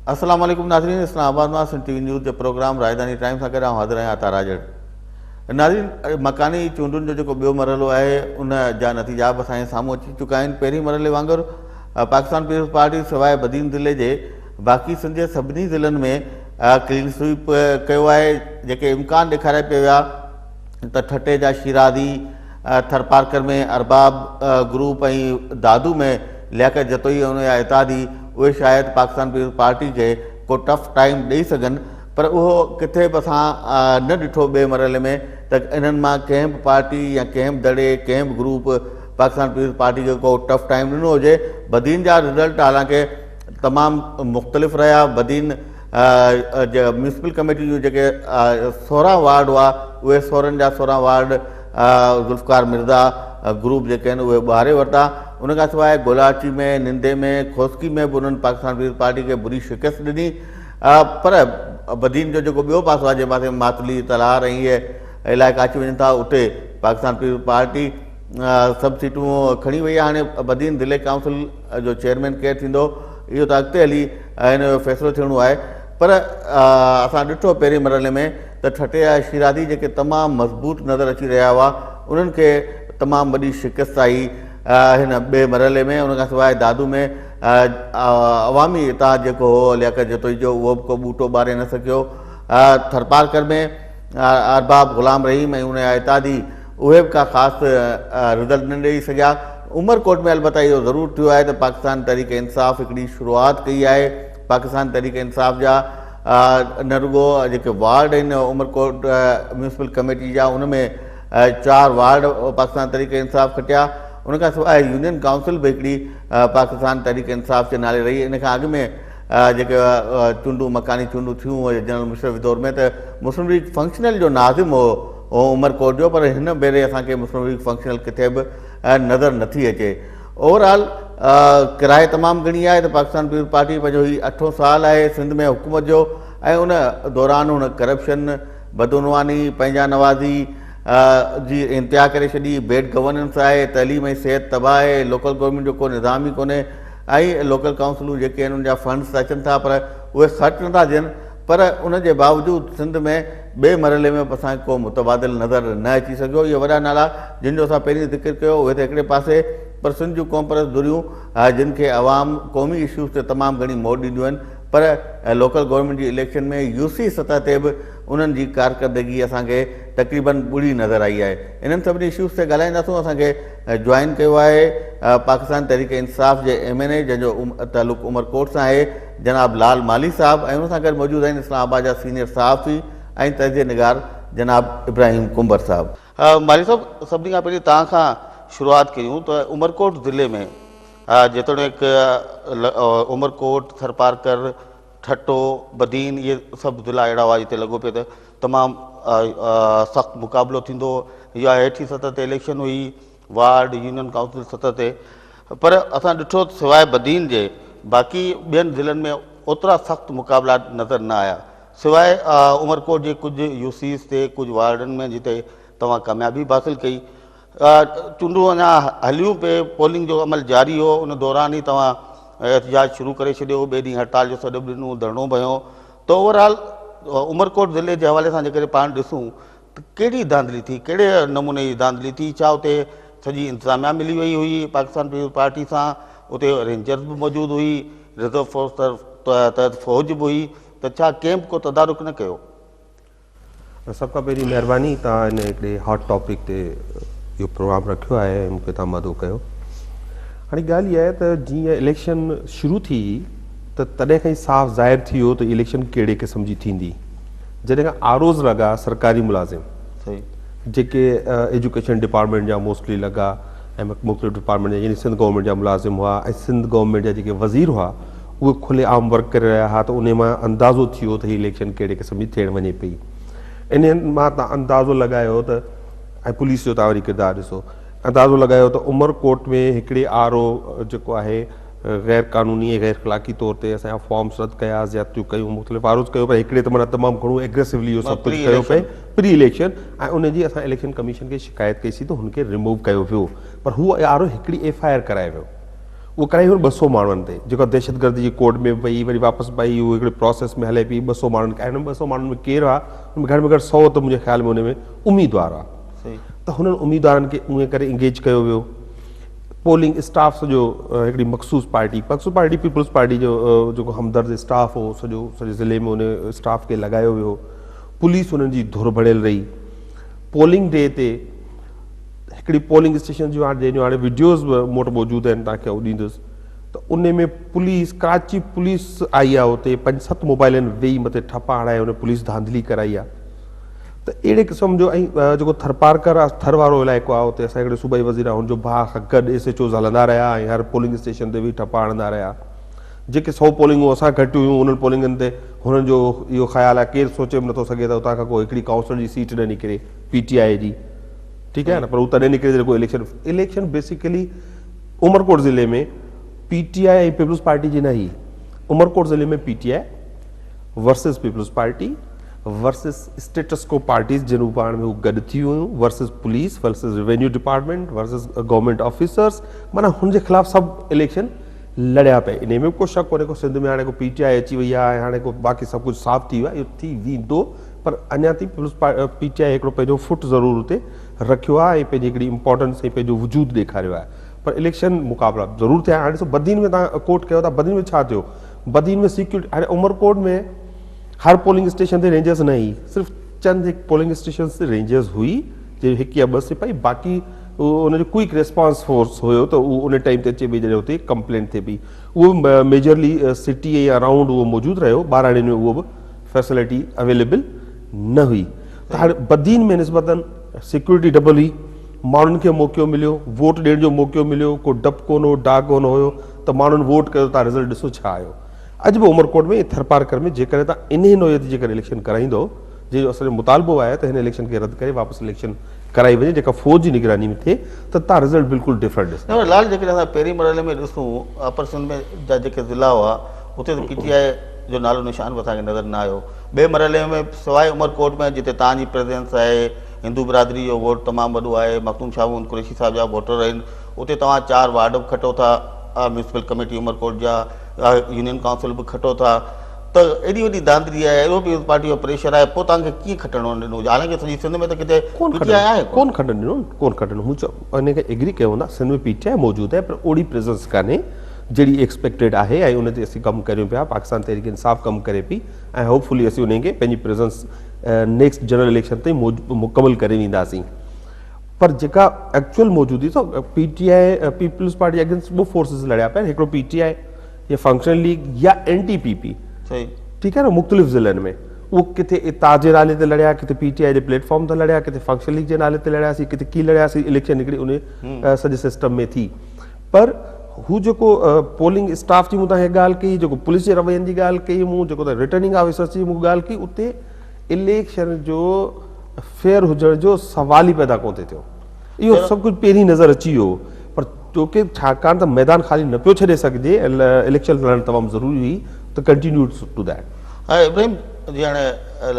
السلام عليڪم ناظرين اسلام آباد مان سنڌ ٽي وي نيوز جي پروگرام راڄڌاني ٽائيم سان گڏ آئون حاضر آهيان عطا راڄڙ. ناظرين مڪاني چونڊن جو جيڪو ٻيو مرحلو آهي ان جا نتيجا به اسان جي سامهون اچي چڪا آهن. پهرين مرحلي وانگر پاڪستان پيپلز پارٽي سواء بدين ضلعي جي باقي سنڌ جي سڀني ضلعن ۾ ڪلين سوئيپ ڪيو آهي. جيڪي امڪان ڏيکاريا پيا ويا ته ٺٽي جا شيرازي، ٿرپارڪر ۾ ارباب گروپ ۽ دادو ۾ لياقت جتوئي ۽ ان جا اتحادي اهي شايد پاڪستان پيپلز پارٽي کي ڪو ٽف ٽائيم ڏئي سگهن پر اهو ڪٿي به اسان نه ڏٺو ٻئي مرحلي ۾ ته انهن مان ڪنهن به پارٽي يا ڪنهن به دڙي ڪنهن به گروپ پاڪستان پيپلز پارٽي کي ڪو ٽف ٽائيم ڏنو هجي. بدين جا رزلٽ حالانڪه تمام مختلف رهيا. بدين ميونسپل ڪميٽي جون جيڪي 16 وارڊ هئا اهي سورهن جا 16 وارڊ ذوالفقار مرزا گروپ جيڪي آهن اهي ٻهاري ورتا. ان کان سواء گولاچي ۾ نندي ۾ کوسڪي ۾ به انهن پاڪستان پيپلز پارٽي کي بري شڪست ڏني. پر بدين جو جيڪو ٻيو پاسو آهي جنهن پاسي ماتلي، تلهار ۽ اهي علائقا اچي وڃن ٿا اتي پاڪستان پيپلز پارٽي سڀ سيٽون کڻي وئي آهي. هاڻي بدين ضلعي ڪائونسل جو چيئرمين ڪير ٿيندو اهو ته اڳتي هلي هن جو فيصلو ٿيڻو آهي پر اسان ڏٺو پهرين مرحلي ۾ ته ٺٽي جا شيرازي جيڪي تمام مضبوط نظر اچي رهيا هئا انهن کي تمام وڏي شڪست آئي هن ٻئي مرحلي ۾. ان کان سواء دادو ۾ عوامي اتحاد جيڪو هو لياقت جتوئي جو اهو به ڪو ٻوٽو ٻاري نه سگهيو. ٿرپارڪر ۾ ارباب غلام رحيم ۽ ان جا اتحادي اهي به ڪا خاص رزلٽ نه ڏئي سگهيا. عمرڪوٽ ۾ البته اهو ضرور ٿيو آهي ته پاڪستان تحريڪ انصاف هڪڙي شروعات ڪئي آهي. پاڪستان تحريڪ انصاف جا نه رڳو جيڪي وارڊ آهن عمرڪوٽ ميونسپل ڪميٽي جا ان ۾ 4 وارڊ پاڪستان تحريڪ انصاف کٽيا. ان کان سواء يونين ڪائونسل به هڪڙي پاڪستان تحريڪ انصاف جي نالي رهي. ان کان اڳ ۾ جيڪي چونڊون مڪاني چونڊون ٿيون جنرل مشرف جي دور ۾ ته مسلم ليگ فنڪشنل جو ناظم هو عمرڪوٽ جو پر هن ڀيري اسان کي مسلم ليگ فنڪشنل ڪٿي به نظر نٿي اچي. اوور آل ڪراء تمام گهڻي آهي ته پاڪستان پيپلز پارٽي پنهنجو هي اٺون سال آهي سنڌ ۾ حڪومت جو ۽ ان دوران هن ڪرپشن، بدعنواني، پنهنجا نوازي جي انتها ڪري ڇڏي، بيڊ گورننس آهي، تعليم ۽ صحت تباهه آهي، لوڪل گورنمينٽ جو ڪو نظام ئي ڪونهي ۽ لوڪل ڪائونسلون جيڪي آهن ان جا فنڊز ته اچن ٿا پر اهي خرچ نٿا ٿين پر ان جي باوجود سنڌ ۾ ٻئي مرحلي ۾ به اسان کي ڪو متبادل نظر نه اچي سگهيو. اهي وڏا نالا جن جو اسان پهرين ذڪر ڪيو اهي ته هڪڙي پاسي پر سنڌ جون قومپرست ڌريون جن کي عوام قومي اشوز تي تمام گهڻي موٽ ڏينديون آهن پر لوڪل گورنمينٽ جي اليڪشن ۾ يو سي سطح تي به انهن جي ڪارڪردگي اسان کي تقريبن ٻڙي نظر آئي آهي. انهن سڀني اشوز تي ڳالهائينداسون. اسان کي جوائن ڪيو آهي پاڪستان تحريڪ انصاف جي ايم اين اي جنهن جو تعلق عمرڪوٽ سان آهي جناب لال مالهي صاحب ۽ ان سان گڏ موجود آهن اسلام آباد جا سينيئر صحافي ۽ تجزيي نگار جناب ابراهيم ڪنڀر صاحب. مالهي صاحب سڀني کان پهرين توهان کان شروعات ڪيون ته عمرڪوٽ ضلعي ۾ جيتوڻيڪ عمرڪوٽ، ٿرپارڪر، ٺٽو، بدين اهي سڀ ضلعا اهڙا هئا جتي لڳو پيو ته تمام سخت مقابلو ٿيندو يا هيٺين سطح تي اليڪشن هئي وارڊ يونين ڪائونسل سطح تي پر اسان ڏٺو ته سواء بدين جي باقي ٻين ضلعن ۾ اوترا سخت مقابلا نظر نه آيا سواء عمرڪوٽ جي ڪجهه يو سيز تي ڪجهه وارڊن ۾ جتي توهان ڪاميابي به حاصل ڪئي. چونڊون اڃا هليون پئي، پولنگ جو عمل جاري هو، ان دوران ئي توهان احتجاج شروع ڪري ڇڏيو، ٻئي ڏينهن هڙتال جو سڏ به ڏنو، ڌرڻو به هنيو ته اوور آل عمرڪوٽ ضلعي جي حوالي سان جيڪڏهن پاڻ ڏسون ته ڪهڙي ڌانڌلي ٿي، ڪهڙي نموني جي ڌانڌلي ٿي، ڇا اتي سڄي انتظاميا ملي وئي هئي پاڪستان پيپلز پارٽي سان، اتي رينجرز به موجود هئي، رزرو فورس تحت فوج به هئي ته ڇا ڪنهن به ڪو تدارڪ نه ڪيو؟ سڀ کان پهرين مهرباني توهان هن هڪڙي هاٽ ٽاپڪ تي اهو پروگرام رکيو آهي ۽ مون کي توهان مدعو ڪيو. هاڻي ڳالهه اها آهي ته جيئن اليڪشن شروع ٿي ته تڏهن کان ئي صاف ظاهر ٿي ويو ته اليڪشن ڪهڙي قسم جي ٿيندي. جڏهن کان آر اوز لڳا سرڪاري ملازم جيڪي ايجوڪيشن ڊپارٽمينٽ جا موسٽلي لڳا ۽ مختلف ڊپارٽمينٽ جا يعني سنڌ گورنمينٽ جا ملازم هئا ۽ سنڌ گورنمينٽ جا جيڪي وزير هئا اهي کلي عام ورڪ ڪري رهيا ها ته انهي مان اندازو ٿي ويو ته هي اليڪشن ڪهڙي قسم جي ٿيڻ وڃي پئي. انهن مان تان اندازو لڳايو ته ۽ پوليس جو تان وري ڪردار ڏسو اندازو لڳايو ته عمر ڪوٽ ۾ هڪڙي آر او جيڪو آهي غير قانوني ۽ غير اخلاقي طور تي اسان جا فارمس رد ڪيا زيادتيون ڪيون مختلف آر اوز ڪيو پر هڪڙي ته معنيٰ تمام گهڻو ايگريسولي اهو سڀ ڪجهه ڪيو پئي پري اليڪشن ۽ ان جي اسان اليڪشن ڪميشن کي شڪايت ڪئي سي ته هن کي ريموو ڪيو ويو پر هو آر او هڪڙي ايف I R ڪرائي ويو. اهو ڪرائي هن 200 ماڻهن تي جيڪا دهشتگردي جي ڪورٽ ۾ وئي وري واپس به آئي اهو هڪڙي پراسيس ۾ هلي پئي 200 ماڻهن کي ۽ 200 ماڻهن ۾ ڪير هئا ان ۾ گهٽ ۾ گهٽ 100 ته منهنجي خيال ۾ ان ۾ اميدوار هئا ته هنن اميدوارن کي ائين ڪري انگيج ڪيو ويو پولنگ اسٽاف سڄو هڪڙي مخصوص پارٽي مخصوص پارٽي پيپلز پارٽي جو جيڪو همدرد اسٽاف هو سڄو سڄي ضلعي ۾ ان اسٽاف کي لڳايو ويو پوليس انهن جي ڌر بڻيل رهي پولنگ ڊي تي هڪڙي پولنگ اسٽيشن جو جنهن جو هاڻي وڊيوز به مون وٽ موجود آهن توهان کي آئون ڏيندس ته ان ۾ پوليس ڪراچي پوليس آئي آهي اتي پنج ست موبائلن ويهي مٿي ٺپا هڻائي ان پوليس ڌانڌلي ڪرائي آهي ته اهڙي قسم جو ۽ جيڪو ٿرپارڪر آهي ٿر وارو علائقو آهي اتي اسان هڪڙي صوبائي وزير آهي هن جو ڀاء کان گڏ ايس ايچ اوز هلندا رهيا ۽ هر پولنگ اسٽيشن تي ويهي ٺپا هڻندا رهيا جيڪي 100 پولنگون اسان کٽيون هيون انهن پولنگن تي هنن جو اهو خيال آهي ڪير سوچي به نٿو سگهي ته اتان کان ڪو هڪڙي ڪائونسلر جي سيٽ نه نڪري پي ٽي آء جي ٺيڪ آهي نه پر هو تڏهن نڪري جڏهن ڪو اليڪشن اليڪشن بيسيڪلي عمرڪوٽ ضلعي ۾ پي ٽي آء ۽ پيپلز پارٽي جي نه هئي عمرڪوٽ ضلعي ۾ P T I versus peoples party versus status quo parties جن هو پاڻ ۾ هو گڏ ٿي ويون versus police versus revenue department versus government officers معنيٰ هن جي خلاف سڀ اليڪشن لڙيا پئي انهي ۾ به ڪو شڪ ڪونهي ڪو سنڌ ۾ هاڻي ڪو پي ٽي آء اچي وئي آهي ۽ هاڻي ڪو باقي سڀ ڪجهه صاف ٿي ويو آهي اهو ٿي ويندو پر اڃا تائين پيپلز پي ٽي آء هڪڙو پنهنجو فٽ ضرور اتي رکيو آهي ۽ پنهنجي هڪڙي امپارٽنس ۽ پنهنجو وجود ڏيکاريو آهي پر اليڪشن مقابلا ضرور ٿيا هاڻي ڏسو بدين ۾ تان ڪوٽ ڪيو ٿا بدين ۾ ڇا ٿيو بدين ۾ سيڪيورٽي هاڻي عمرڪوٽ ۾ هر پولنگ اسٽيشن تي رينجرز نه هئي صرف چند هڪ پولنگ اسٽيشنز تي رينجرز هئي جي هڪ يا ٻه سپاهي باقي ان جو ڪوئڪ ريسپانس فورس هيو ته اهو ان ٽائيم تي اچي پئي جڏهن اتي ڪمپلينٽ ٿئي پئي اهو به ميجرلي سٽي ۽ اراونڊ اهو موجود رهيو ٻهراڙين ۾ اهو به فيسلٽي اويليبل نه هئي ته هاڻي بدين ۾ نسبتن سيڪيورٽي ڊبل هئي ماڻهن کي موقعو مليو ووٽ ڏيڻ جو موقعو مليو ڪو ڊپ ڪونه هو ڊاء ڪونه هيو ته ماڻهن ووٽ ڪيو تان رزلٽ ڏسو ڇا آيو اڄ به عمرڪوٽ ۾ ۽ ٿرپارڪر ۾ جيڪڏهن توهان انهي نوعيت جي جيڪڏهن اليڪشن ڪرائيندؤ جنهن جو اسان جو مطالبو آهي ته هن اليڪشن کي رد ڪري واپس اليڪشن ڪرائي وڃي جيڪا فوج جي نگراني ۾ ٿئي ته توهان رزلٽ بلڪل ڊفرنٽ ڏسندا. نه لال جيڪڏهن اسان پهرين مرحلي ۾ ڏسون اپر سنڌ ۾ جا جيڪي ضلعا هئا اتي ته پي ٽي آء جو نالو نشان به اسان کي نظر نه آيو ٻئي مرحلي ۾ سواء عمرڪوٽ ۾ جتي توهان جي پريزنس آهي هندو برادري جو ووٽ تمام وڏو آهي مخدوم شاهه محمد قريشي صاحب جا ووٽر آهن اتي توهان چار وارڊ به کٽو ٿا ميونسپل ڪميٽي عمرڪوٽ جا يونين ڪائونسل به کٽو ٿا ته ايڏي وڏي ڌانڌلي آهي ايڏو پيپلز پارٽي جو پريشر آهي پوء توهان کي ڪيئن کٽڻ ڏنو حالانڪه سڄي سنڌ ۾ ته ڪٿي پي ٽي آء آهي ڪون کٽڻ ڏنو ڪون کٽڻ ڏنو مون چيو ان کي ايگري ڪيو هوندا سنڌ ۾ پي ٽي آء موجود آهي پر اوڙي پريزنس ڪانهي جهڙي ايڪسپيڪٽيڊ آهي ۽ ان تي اسين ڪم ڪريون پيا پاڪستان تحريڪ انصاف ڪم ڪري پئي ۽ هوپ فلي اسين انهي کي پنهنجي پريزنس نيڪسٽ جنرل اليڪشن تائين مڪمل ڪري وينداسين پر جيڪا ايڪچوئل موجودگي سو P T I peoples party against ٻه فورسز لڙيا پيا هڪڙو پي ٽي آء يا فنڪشنل ليگ يا اين ٽي پي پي ٺيڪ آهي نه مختلف ضلعن ۾ اهو ڪٿي اتحاد جي نالي تي لڙيا ڪٿي پي ٽي آء جي پليٽ فارم تي لڙيا ڪٿي فنڪشنل ليگ جي نالي تي لڙياسين ڪٿي ڪي لڙياسين اليڪشن هڪڙي ان سڄي سسٽم ۾ ٿي پر هو جيڪو پولنگ اسٽاف جي مون تان ڳالهه ڪئي جيڪو پوليس جي روين جي ڳالهه ڪئي مون جيڪو رٽرننگ آفيسرس جي مون ڳالهه ڪئي اتي اليڪشن جو فيئر هجڻ جو سوال ئي پيدا ڪونه ٿي ٿيو. اهو سڀ ڪجهه پهرين نظر اچي ويو هو پر چونڪه ڇاڪاڻ ته ميدان خالي نه پيو ڇڏي سگهجي ۽ اليڪشن لڙڻ تمام ضروري هئي ته ڪنٽينيوڊ ٽو that. ها ابراهيم جي هاڻي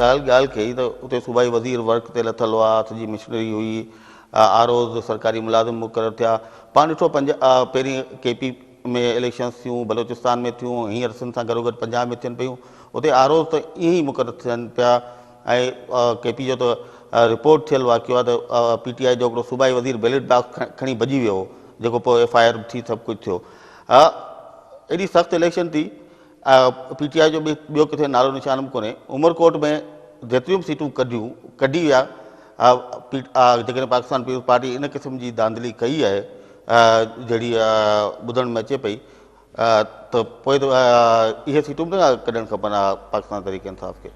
لال ڳالهه ڪئي ته اتي صوبائي وزير ورڪ تي لٿل هئا سڄي مشنري هئي آر اوز سرڪاري ملازم مقرر ٿيا پاڻ ڏٺو پنج پهرين ڪي پي ۾ اليڪشنس ٿيون بلوچستان ۾ ٿيون هينئر سنڌ سان گڏوگڏ پنجاب ۾ ٿين پيون اتي آر اوز ته ائين ئي مقرر ٿين پيا ۽ ڪي پي جو ته رپورٽ ٿيل واقعو آهي ته پي ٽي آء جو هڪڙو صوبائي وزير بيلٽ باڪس کڻي ڀڄي ويو هو جيڪو پوء ايف I R به ٿي سڀ ڪجهه ٿيو ايڏي سخت اليڪشن ٿي پي ٽي آء جو به ٻيو ڪٿي نالو نشان به ڪونهي عمرڪوٽ ۾ جيتريون به سيٽون ڪڍيون ڪڍي ويا جيڪڏهن پاڪستان پيپلز پارٽي ان قسم جي ڌانڌلي ڪئي آهي جهڙي ٻڌڻ ۾ اچي پئي ته پوء ته اهي سيٽون به نه ڪڍڻ کپن ها پاڪستان تحريڪ انصاف کي.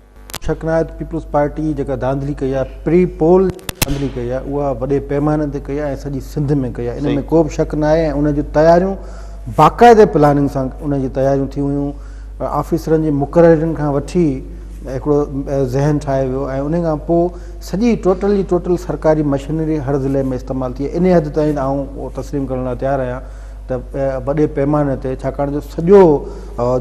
شڪ ناهي ته پيپلز پارٽي جيڪا ڌانڌلي ڪئي آهي پري پول ڌانڌلي ڪئي آهي اها وڏي پيماني تي ڪئي آهي ۽ سڄي سنڌ ۾ ڪئي آهي ان ۾ ڪو به شڪ ناهي ۽ ان جون تياريون باقاعدي پلاننگ سان ان جون تياريون ٿيون هيون آفيسرن جي مقررين کان وٺي هڪڙو ذهن ٺاهيو ويو ۽ ان کان پوء سڄي ٽوٽل جي ٽوٽل سرڪاري مشينري هر ضلعي ۾ استعمال ٿي ان حد تائين آئون تسليم ڪرڻ لاء تيار آهيان ته وڏي پيماني تي ڇاڪاڻ جو سڄو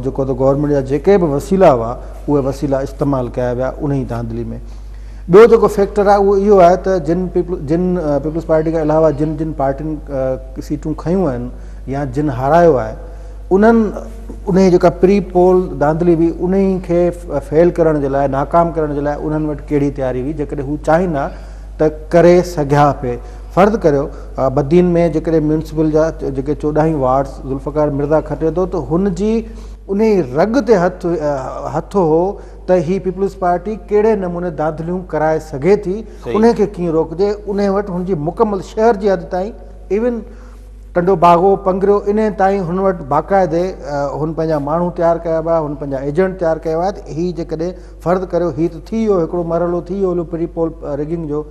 جيڪو ته گورنمينٽ جا جيڪي به وسيلا هئا اهي وسيلا استعمال ڪيا ويا انهي ڌانڌلي ۾ ٻيو جيڪو فيڪٽر آهي اهو اهو آهي ته جن پيپل جن پيپلز پارٽي کان علاوه جن جن پارٽين سيٽون کنيون آهن يا جن هارايو آهي انهن انهي جيڪا پري پول ڌانڌلي هئي انهي کي فيل ڪرڻ جي لاء ناڪام ڪرڻ جي لاء انهن وٽ ڪهڙي تياري هئي جيڪڏهن هو چاهين ها ته ڪري سگهيا پئي فرض ڪريو بدين ۾ جيڪڏهن ميونسپل جا جيڪي 14 ئي وارڊس ذوالفقار مرزا کٽي ٿو ته هن جي انهي رڳ تي هٿ هٿ هو ته هي پيپلز پارٽي ڪهڙي نموني ڌانڌليون ڪرائي سگهي ٿي انهي کي ڪيئن روڪجي انهي وٽ هن جي مڪمل شهر جي حد تائين ايون ٽنڊو باگو، پنگريو انهي تائين هن وٽ باقاعدي هن پنهنجا ماڻهو تيار ڪيا ويا، هن پنهنجا ايجنٽ تيار ڪيا ويا ته هي جيڪڏهن فرض ڪريو هي ته ٿي ويو هڪڙو مرحلو ٿي ويو هليو پري پول رگنگ جو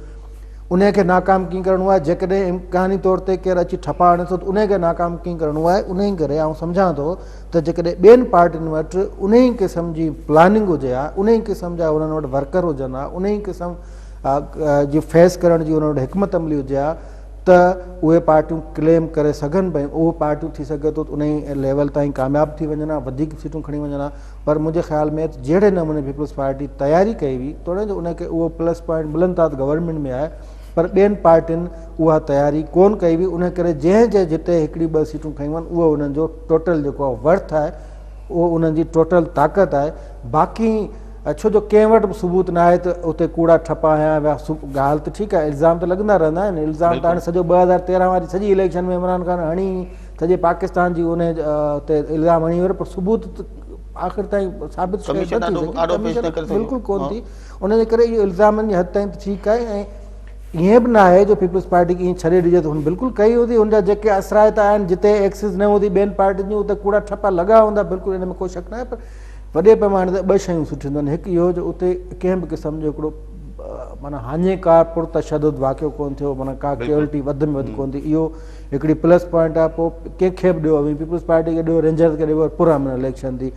انهي کي ناڪام ڪيئن ڪرڻو آهي جيڪڏهن امڪاني طور تي ڪير اچي ٺپا هڻي ٿو ته انهي کي ناڪام ڪيئن ڪرڻو آهي انهي ڪري آئون سمجهان ٿو ته جيڪڏهن ٻين پارٽين وٽ انهي قسم جي پلاننگ هجي ها انهي قسم جا انهن وٽ ورڪر هجن ها انهي قسم جي فيس ڪرڻ جي انهن وٽ حڪمت عملي هجي ها ته اهي پارٽيون ڪليم ڪري سگهن پيون، اهو پارٽيون ٿي سگهي ٿو ته انهي ليول تائين ڪامياب ٿي وڃن ها، وڌيڪ سيٽون کڻي وڃن ها، پر منهنجي خيال ۾ ته جهڙي نموني پيپلز پارٽي تياري ڪئي هئي، توڙي جو ان کي اهو پلس پوائنٽ ملن ٿا ته گورنمينٽ ۾ آهي، پر ٻين پارٽين اها تياري ڪونه ڪئي هئي، انهي ڪري جنهن جي جتي هڪڙي ٻه سيٽون کنيون آهن، اهو انهن جو ٽوٽل جيڪو آهي ورٿ آهي، اهو انهن جي ٽوٽل طاقت آهي، باقي ڇو جو ڪنهن وٽ به ثبوت ناهي ته اتي ڪوڙا ٺپا هنيا ويا، ڳالهه ته ٺيڪ آهي الزام ته لڳندا رهندا آهن، الزام ته هاڻي سڄو 2013 واري سڄي اليڪشن ۾ عمران خان هڻي سڄي پاڪستان جي ان تي الزام هڻي ويو پر ثبوت ته آخر تائين ثابت شيء نه ٿي سگهي، بلڪل ڪونه ٿي، ان جي ڪري اهو الزامن جي حد تائين ته ٺيڪ آهي ۽ ائين به ناهي جو پيپلز پارٽي کي ائين ڇڏي ڏجي ته هن بلڪل ڪئي هوندي، هن جا جيڪي اثرائتا آهن جتي ايڪسز نه هوندي ٻين پارٽين جون اتي ڪوڙا ٺپا لڳا هوندا بلڪل ان ۾ ڪو شڪ ناهي پر وڏي پيماني تي ٻه شيون سٺيون اٿن هڪ اهو جو اتي ڪنهن به قسم جو هڪڙو معنيٰ هاڃيڪار پرتشدد واقعو ڪونه ٿيو معنيٰ ڪا ڪيولٽي وڌ ۾ وڌ ڪونه ٿي اهو هڪڙي پلس پوائنٽ آهي پوء ڪنهن کي به ڏيو اوهين پيپلز پارٽي کي ڏيو رينجرز کي ڏيو پر امن اليڪشن ٿي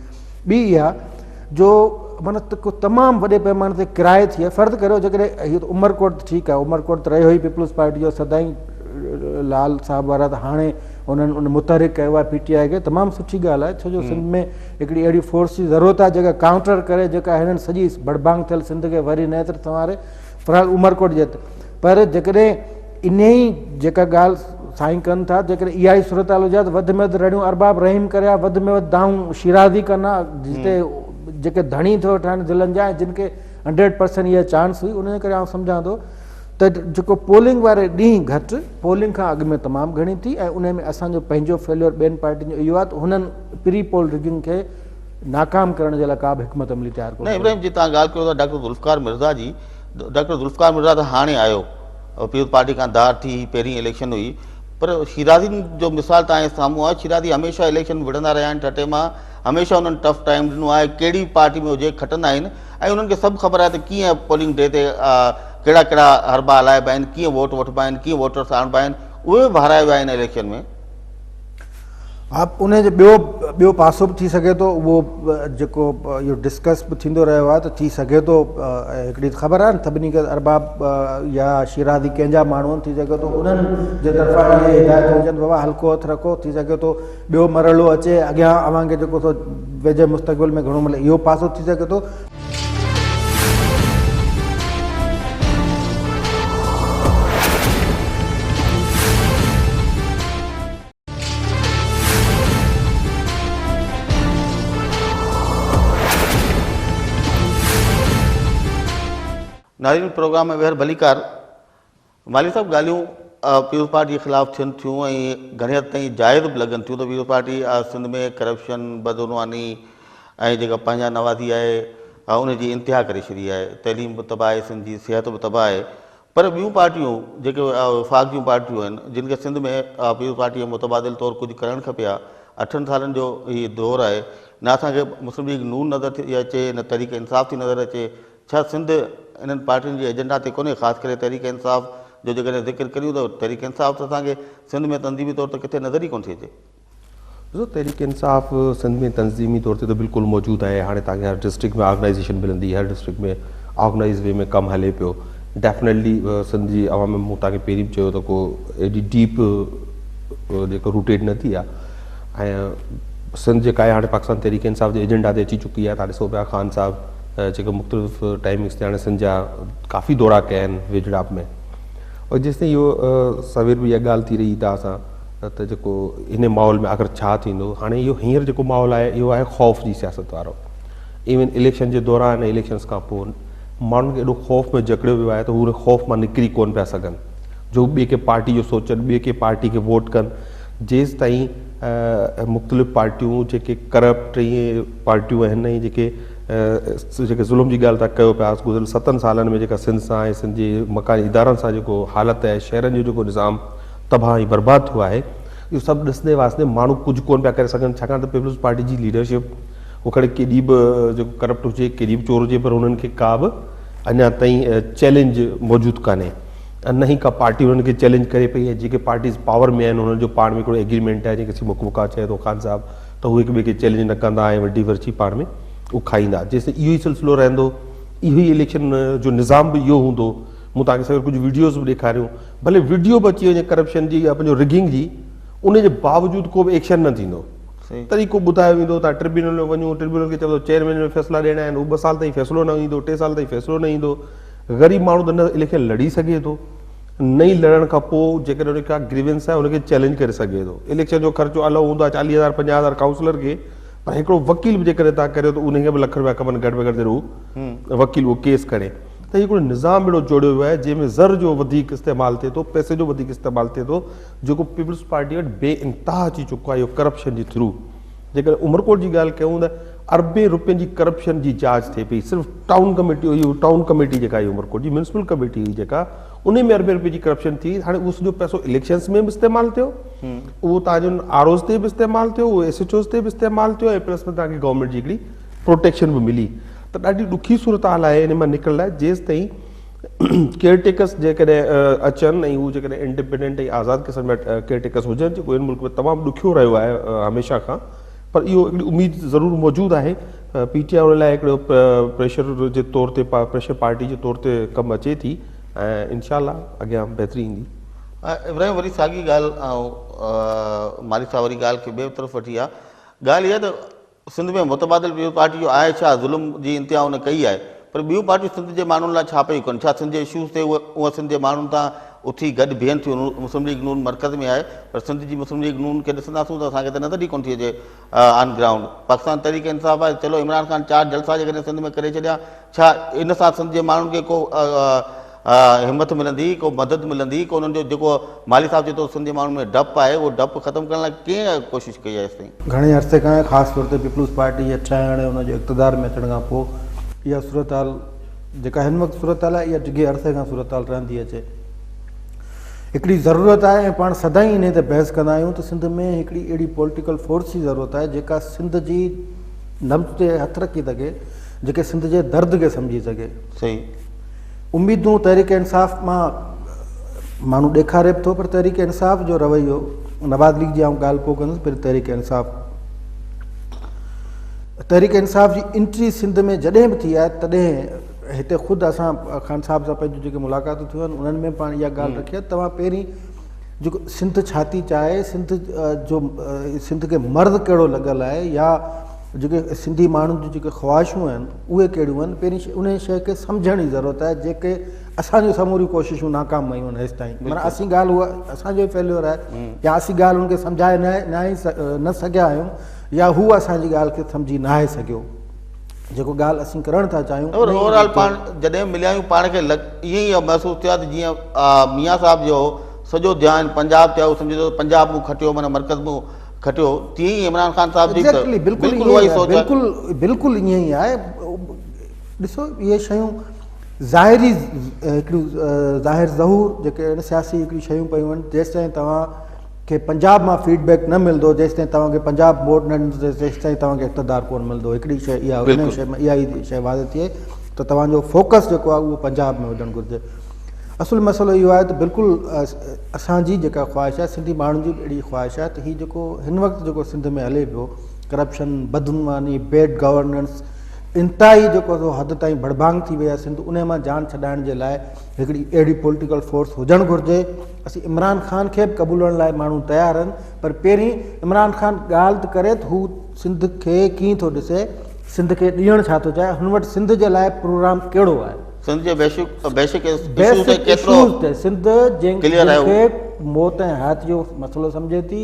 ٻي اها جو معنيٰ تمام وڏي پيماني تي ڪرائي ٿي آهي فرض ڪريو جيڪڏهن هي ته عمرڪوٽ ته ٺيڪ آهي عمرڪوٽ ته رهيو ئي پيپلز پارٽي جو سدائين لال صاحب وارا ته هاڻي انهن ان متحرڪ ڪيو آهي پي ٽي آء کي تمام سٺي ڳالهه آهي ڇو جو سنڌ ۾ هڪڙي اهڙي فورس جي ضرورت آهي جيڪا ڪائونٽر ڪري جيڪا هنن سڄي ڀڙڀانگ ٿيل سنڌ کي وري نئين طرح سنواري فرحال عمرڪوٽ جي پر جيڪڏهن انهي جيڪا ڳالهه سائين ڪن ٿا جيڪڏهن اها ئي صورتحال هجي ها ته وڌ ۾ وڌ رڙيون ارباب رحيم ڪري ها وڌ ۾ وڌ دانهون شيرازي ڪن ها جتي جيڪي ڌڻي ٿيو ويٺا آهن ضلعن جا ۽ جن کي 100% اها چانس هئي ان جي ڪري آئون سمجهان ٿو ته جيڪو پولنگ واري ڏينهن گهٽ پولنگ کان اڳ ۾ تمام گهڻي ٿي ۽ ان ۾ اسان جو پنهنجو فيليور ٻين پارٽين جو اهو آهي ته هنن پري پول رگنگ کي ناڪام ڪرڻ جي لاء ڪا به حڪمت عملي تيار ڪونه نه ابراهيم جي توهان ڳالهه ڪيو ٿا ڊاڪٽر ذوالفقار مرزا جي ڊاڪٽر ذوالفقار مرزا ته هاڻي آيو پيپلز پارٽي کان ڌار ٿي هي پهرين اليڪشن هئي پر شيرازي جو مثال توهان جي سامهون آهي شيرازي هميشه اليڪشن وڙهندا رهيا آهن ٺٽي مان هميشه انهن ٽف ٽائيم ڏنو آهي ڪهڙي به پارٽي ۾ هجي کٽندا آهن ۽ انهن کي سڀ خبر آهي ته ڪيئن پولنگ ڊي تي ڪهڙا ڪهڙا حربا هلائبا آهن ڪيئن ووٽ وٺبا آهن ڪيئن ووٽرس آڻبا آهن اهي به هارائي ويا آهن اليڪشن ۾. ها ان جو ٻيو ٻيو پاسو به ٿي سگهي ٿو اهو جيڪو اهو ڊسڪس به ٿيندو رهيو آهي ته ٿي سگهي ٿو هڪڙي خبر آهي نه سڀني کي ارباب يا شيرازي ڪنهن جا ماڻهو آهن ٿي سگهي ٿو انهن جي طرفان اهي هدايتون هجن بابا هلڪو هٿ رکو ٿي سگهي ٿو ٻيو مرحلو اچي اڳيان اوهان کي جيڪو سو ويجهي مستقبل ۾ گهڻو ملي اهو پاسو ٿي سگهي ٿو. ناظرين پروگرام ۾ ٻيهر ڀليڪار مالهي صاحب ڳالهيون پيپلز پارٽي خلاف ٿين ٿيون ۽ گهڻي حد تائين جائز به لڳن ٿيون ته پيپلز پارٽي سنڌ ۾ ڪرپشن بدعنواني ۽ جيڪا پنهنجا نوازي آهي ان جي انتها ڪري ڇڏي آهي تعليم به تباهه آهي سنڌ جي صحت به تباهه آهي پر ٻيون پارٽيون جيڪي وفاق جون پارٽيون آهن جن کي سنڌ ۾ پيپلز پارٽي جي متبادل طور ڪجهه ڪرڻ کپي ها اٺن سالن جو هي دور آهي نه اسان کي مسلم ليگ نون نظر ٿي اچي نه تحريڪ انصاف ٿي نظر اچي ڇا سنڌ انهن پارٽين جي ايجنڊا تي ڪونهي خاص ڪري تحريڪ انصاف جو جيڪڏهن ذڪر ڪريون ته تحريڪ انصاف ته اسان کي سنڌ ۾ تنظيمي طور ته ڪٿي نظر ئي ڪونه ٿي اچي. ڏسو تحريڪ انصاف سنڌ ۾ تنظيمي طور تي ته بلڪل موجود آهي هاڻي توهان کي هر ڊسٽرڪٽ ۾ آرگنائيزيشن ملندي هر ڊسٽرڪٽ ۾ آرگنائيز وي ۾ ڪم هلي پيو ڊيفنيٽلي سنڌ جي عوام ۾ مون توهان کي پهرين به چيو ته ڪو ايڏي ڊيپ جيڪو روٽيڊ نه ٿي آهي ۽ سنڌ جيڪا آهي هاڻي پاڪستان تحريڪ انصاف جي ايجنڊا تي اچي چڪي آهي توهان ڏسو پيا خان صاحب جيڪي مختلف ٽائمنگس تي هاڻي سنڌ جا ڪافي دورا ڪيا آهن ويجهڙائپ ۾ اور جيستائين اهو سوير به اها ڳالهه ٿي رهي توهان سان ته جيڪو ان ماحول ۾ آخر ڇا ٿيندو. هاڻي اهو هينئر جيڪو ماحول آهي اهو آهي خوف جي سياست وارو. ايون اليڪشن جي دوران ۽ اليڪشنز کان پوء ماڻهن کي ايڏو خوف ۾ جڪڙيو ويو آهي ته هو ان خوف مان نڪري ڪونه پيا سگهن جو ٻي ڪنهن پارٽي جو سوچن، ٻي ڪنهن پارٽي کي ووٽ ڪن. جيستائين مختلف پارٽيون جيڪي ڪرپٽ ۽ پارٽيون آهن ۽ جيڪي جيڪي ظلم جي ڳالهه تان ڪيو پيا گذريل ستن سالن ۾ جيڪا سنڌ سان ۽ سنڌ جي مڪاني ادارن سان جيڪو حالت آهي، شهرن جو جيڪو نظام تباهه ۽ برباد ٿيو آهي، اهو سڀ ڏسندي واسندي ماڻهو ڪجهه ڪونه پيا ڪري سگهن، ڇاڪاڻ ته پيپلز پارٽي جي ليڊرشپ هو کڻي ڪيڏي به جيڪو ڪرپٽ هجي، ڪيڏي به چور هجي پر انهن کي ڪا به اڃا تائين چئلينج موجود ڪانهي ۽ نه ئي ڪا پارٽي انهن کي چئلينج ڪري پئي ۽ جيڪي پارٽيز پاور ۾ آهن انهن جو پاڻ ۾ هڪڙو ايگريمينٽ آهي جنهن کي سي مڪ مڪا چئي ٿو خان صاحب ته هو هڪ ٻئي کي چئلينج نه ڪندا ۽ وڍي ورڇي پاڻ ۾ اهو کائيندا. جيستائين اهو ئي سلسلو رهندو، اهو ئي اليڪشن جو نظام به اهو هوندو. مون توهان کي سوير ڪجهه وڊيوز به ڏيکاريون، ڀلي وڊيو به اچي وڃي ڪرپشن جي يا پنهنجو رگنگ جي، ان جي باوجود ڪو به ايڪشن نه ٿيندو. طريقو ٻڌايو ويندو توهان ٽربيونل ۾ وڃو، ٽربيونل کي چوندو چيئرمين ۾ فيصلا ڏيڻا آهن، هو ٻه سال تائين فيصلو نه ايندو، ٽي سال تائين فيصلو نه ايندو. غريب ماڻهو ته نه اليڪشن لڙي سگهي ٿو، نه ئي لڙڻ کان پوء جيڪڏهن ان کي ڪا گريونس آهي ان کي چئلينج ڪري سگهي ٿو. اليڪشن جو خرچو الائو هوندو آهي چاليهه هزار پنجاهه هزار ڪائونسلر کي، پر هڪڙو وڪيل به جيڪڏهن توهان ڪريو ته ان کي به لک رپيا کپن گهٽ ۾ گهٽ جڏهن هو وڪيل اهو ڪيس کڻي. ته هي هڪڙو نظام اهڙو جوڙيو ويو آهي جنهن ۾ زر جو وڌيڪ استعمال ٿئي ٿو، پئسي جو وڌيڪ استعمال ٿئي ٿو، جيڪو پيپلز پارٽي وٽ بي انتها اچي چڪو آهي اهو ڪرپشن جي ٿرو. جيڪڏهن عمرڪوٽ جي ڳالهه ڪيون ته اربين روپين جي ڪرپشن جي جاچ ٿئي پئي، صرف ٽائون ڪميٽي هئي، ٽائون ڪميٽي جيڪا هئي عمرڪوٽ جي ميونسپل ڪميٽي هئي جيڪا انهي ۾ اربين روپين جي ڪرپشن ٿي. هاڻي اهو سڄو پئسو اليڪشنز ۾ به استعمال ٿيو، اهو توهان جي آر اوز تي به استعمال ٿيو، اهو ايس ايڇ اوز تي به استعمال ٿيو ۽ پلس ۾ توهان کي گورنمينٽ جي هڪڙي پروٽيڪشن به ملي. ته ڏاڍي ڏکي صورتحال آهي ان مان نڪرڻ لاء جيستائين ڪيئر ٽيڪرس جيڪڏهن اچن ۽ هو جيڪڏهن انڊيپينڊنٽ ۽ آزاد قسم جا ڪيئر ٽيڪرس هجن جيڪو هن ملڪ ۾ تمام ڏکيو رهيو آهي هميشه کان پر اهو هڪڙي اميد ضرور موجود آهي پي ٽي آء ان لاء هڪڙو پريشر جي طور تي پريشر پارٽي جي طور تي ڪم اچي ٿي ۽ انشاء الله اڳيان بهتري ايندي. ابراهيم وري ساڳي ڳالهه مالڪ صاحب وري ڳالهه کي ٻئي طرف وٺي آ ڳالهه اها ته سنڌ ۾ متبادل پيپلز پارٽي جو آهي ڇا؟ ظلم جي انتها ان ڪئي آهي پر ٻيون پارٽيون سنڌ جي ماڻهن لاء ڇا پيون ڪن؟ ڇا سنڌ جي اشوز تي اهي اهي سنڌ جي ماڻهن تان اٿي گڏ بيهن ٿيون؟ مسلم ليگ نون مرڪز ۾ آهي پر سنڌ جي مسلم ليگ نون کي ڏسنداسون ته اسان کي ته نظر ئي ڪونه ٿي اچي آن گرائونڊ پاڪستان تحريڪ انصاف آهي چلو عمران خان چار جلسا جيڪڏهن سنڌ ۾ ڪري ڇڏيا ڇا ان سان سنڌ جي ماڻهن کي ڪو همٿ ملندي، ڪو مدد ملندي، ڪو انهن جو جيڪو مالهي صاحب چئي ٿو سنڌ جي ماڻهن ۾ ڊپ آهي، اهو ڊپ ختم ڪرڻ لاء ڪنهن ڪوشش ڪئي آهي هيستائين؟ گهڻي عرصي کان خاص طور تي پيپلز پارٽي جي ٺهڻ ۽ ان جو اقتدار ۾ اچڻ کان پوء اها صورتحال جيڪا هن وقت صورتحال آهي اها ڊگهي عرصي کان صورتحال رهندي اچي. هڪڙي ضرورت آهي ۽ پاڻ سدائين انهي تي بحث ڪندا آهيون ته سنڌ ۾ هڪڙي اهڙي پوليٽيڪل فورس جي ضرورت آهي جيڪا سنڌ جي نبض تي هٿ رکي سگهي، جيڪي سنڌ جي درد کي سمجهي سگهي. صحيح. اميدون تحريڪ انصاف مان ماڻهو ڏيکاري به ٿو پر تحريڪ انصاف جو رويو نواز ليگ جي آئون ڳالهه پوء ڪندس پر تحريڪ انصاف تحريڪ انصاف جي انٽري سنڌ ۾ جڏهن به ٿي آهي تڏهن هتي خود اسان خان صاحب سان پنهنجون جيڪي ملاقاتون ٿيون آهن انهن ۾ پاڻ اها ڳالهه رکي آهي توهان پهرين جيڪو سنڌ ڇا ٿي چاهي سنڌ جو سنڌ کي مرض ڪهڙو لڳل آهي يا جيڪي سنڌي ماڻهن جون جيڪي خواهشون آهن اهي ڪهڙيون آهن پهرين انهي شيء کي سمجهڻ جي ضرورت آهي جيڪي اسان جون سموريون ڪوششون ناڪام ويون آهن هيستائين معنيٰ اسين ڳالهه اها اسان جو ئي فيليور آهي يا اسين ڳالهه ان کي سمجهائي ناهي نه سگهيا آهيون يا هو اسان جي ڳالهه کي سمجهي ناهي سگهيو جيڪو ڳالهه اسين ڪرڻ ٿا چاهيون پر اوور آل پاڻ جڏهن مليا آهيون پاڻ کي ائين ئي محسوس ٿيو آهي ته جيئن ميان صاحب جو سڄو ڌيان پنجاب تي آهي هو سمجهي ٿو ته پنجاب مون کٽيو معنيٰ مرڪز مون کٽيو تيئن ئي عمران خان صاحب جي به بلڪل اها ئي سوچ آهي بلڪل بلڪل ائين ئي آهي ڏسو اهي شيون ظاهري هڪڙيون ظاهر ظهور جيڪي آهن سياسي هڪڙيون شيون پيون آهن جيستائين توهان کي پنجاب مان فيڊ بيڪ نه ملندو جيستائين توهان کي پنجاب ووٽ نه ڏيندو تيستائين توهان کي اقتدار ڪونه ملندو هڪڙي شيء اها ان شيء ۾ اها ئي شيء واضح ٿئي ته توهان جو فوڪس جيڪو آهي اهو پنجاب ۾ هجڻ گهرجي اصل مسئلو اهو آهي ته بلڪل اسان جي جيڪا خواهش آهي سنڌي ماڻهن جي به اهڙي خواهش آهي ته هي جيڪو هن وقت جيڪو سنڌ ۾ هلي پيو ڪرپشن بدعنواني بيڊ گورننس انتهائي جيڪو سو حد تائين ڀڙڀانگ ٿي وئي آهي سنڌ ان مان جان ڇڏائڻ جي لاء هڪڙي اهڙي پوليٽيڪل فورس هجڻ گهرجي اسين عمران خان کي به قبولڻ لاء ماڻهو تيار آهن پر پهرين عمران خان ڳالهه ته ڪري ته هو سنڌ کي ڪيئن ٿو ڏسي سنڌ کي ڏيڻ ڇا ٿو چاهي هن وٽ سنڌ جي لاء پروگرام ڪهڙو آهي سنڌ جي بيسڪ اشوز تي ڪيترو سنڌ جنهن کي موت ۽ حيات جو مسئلو سمجهي ٿي،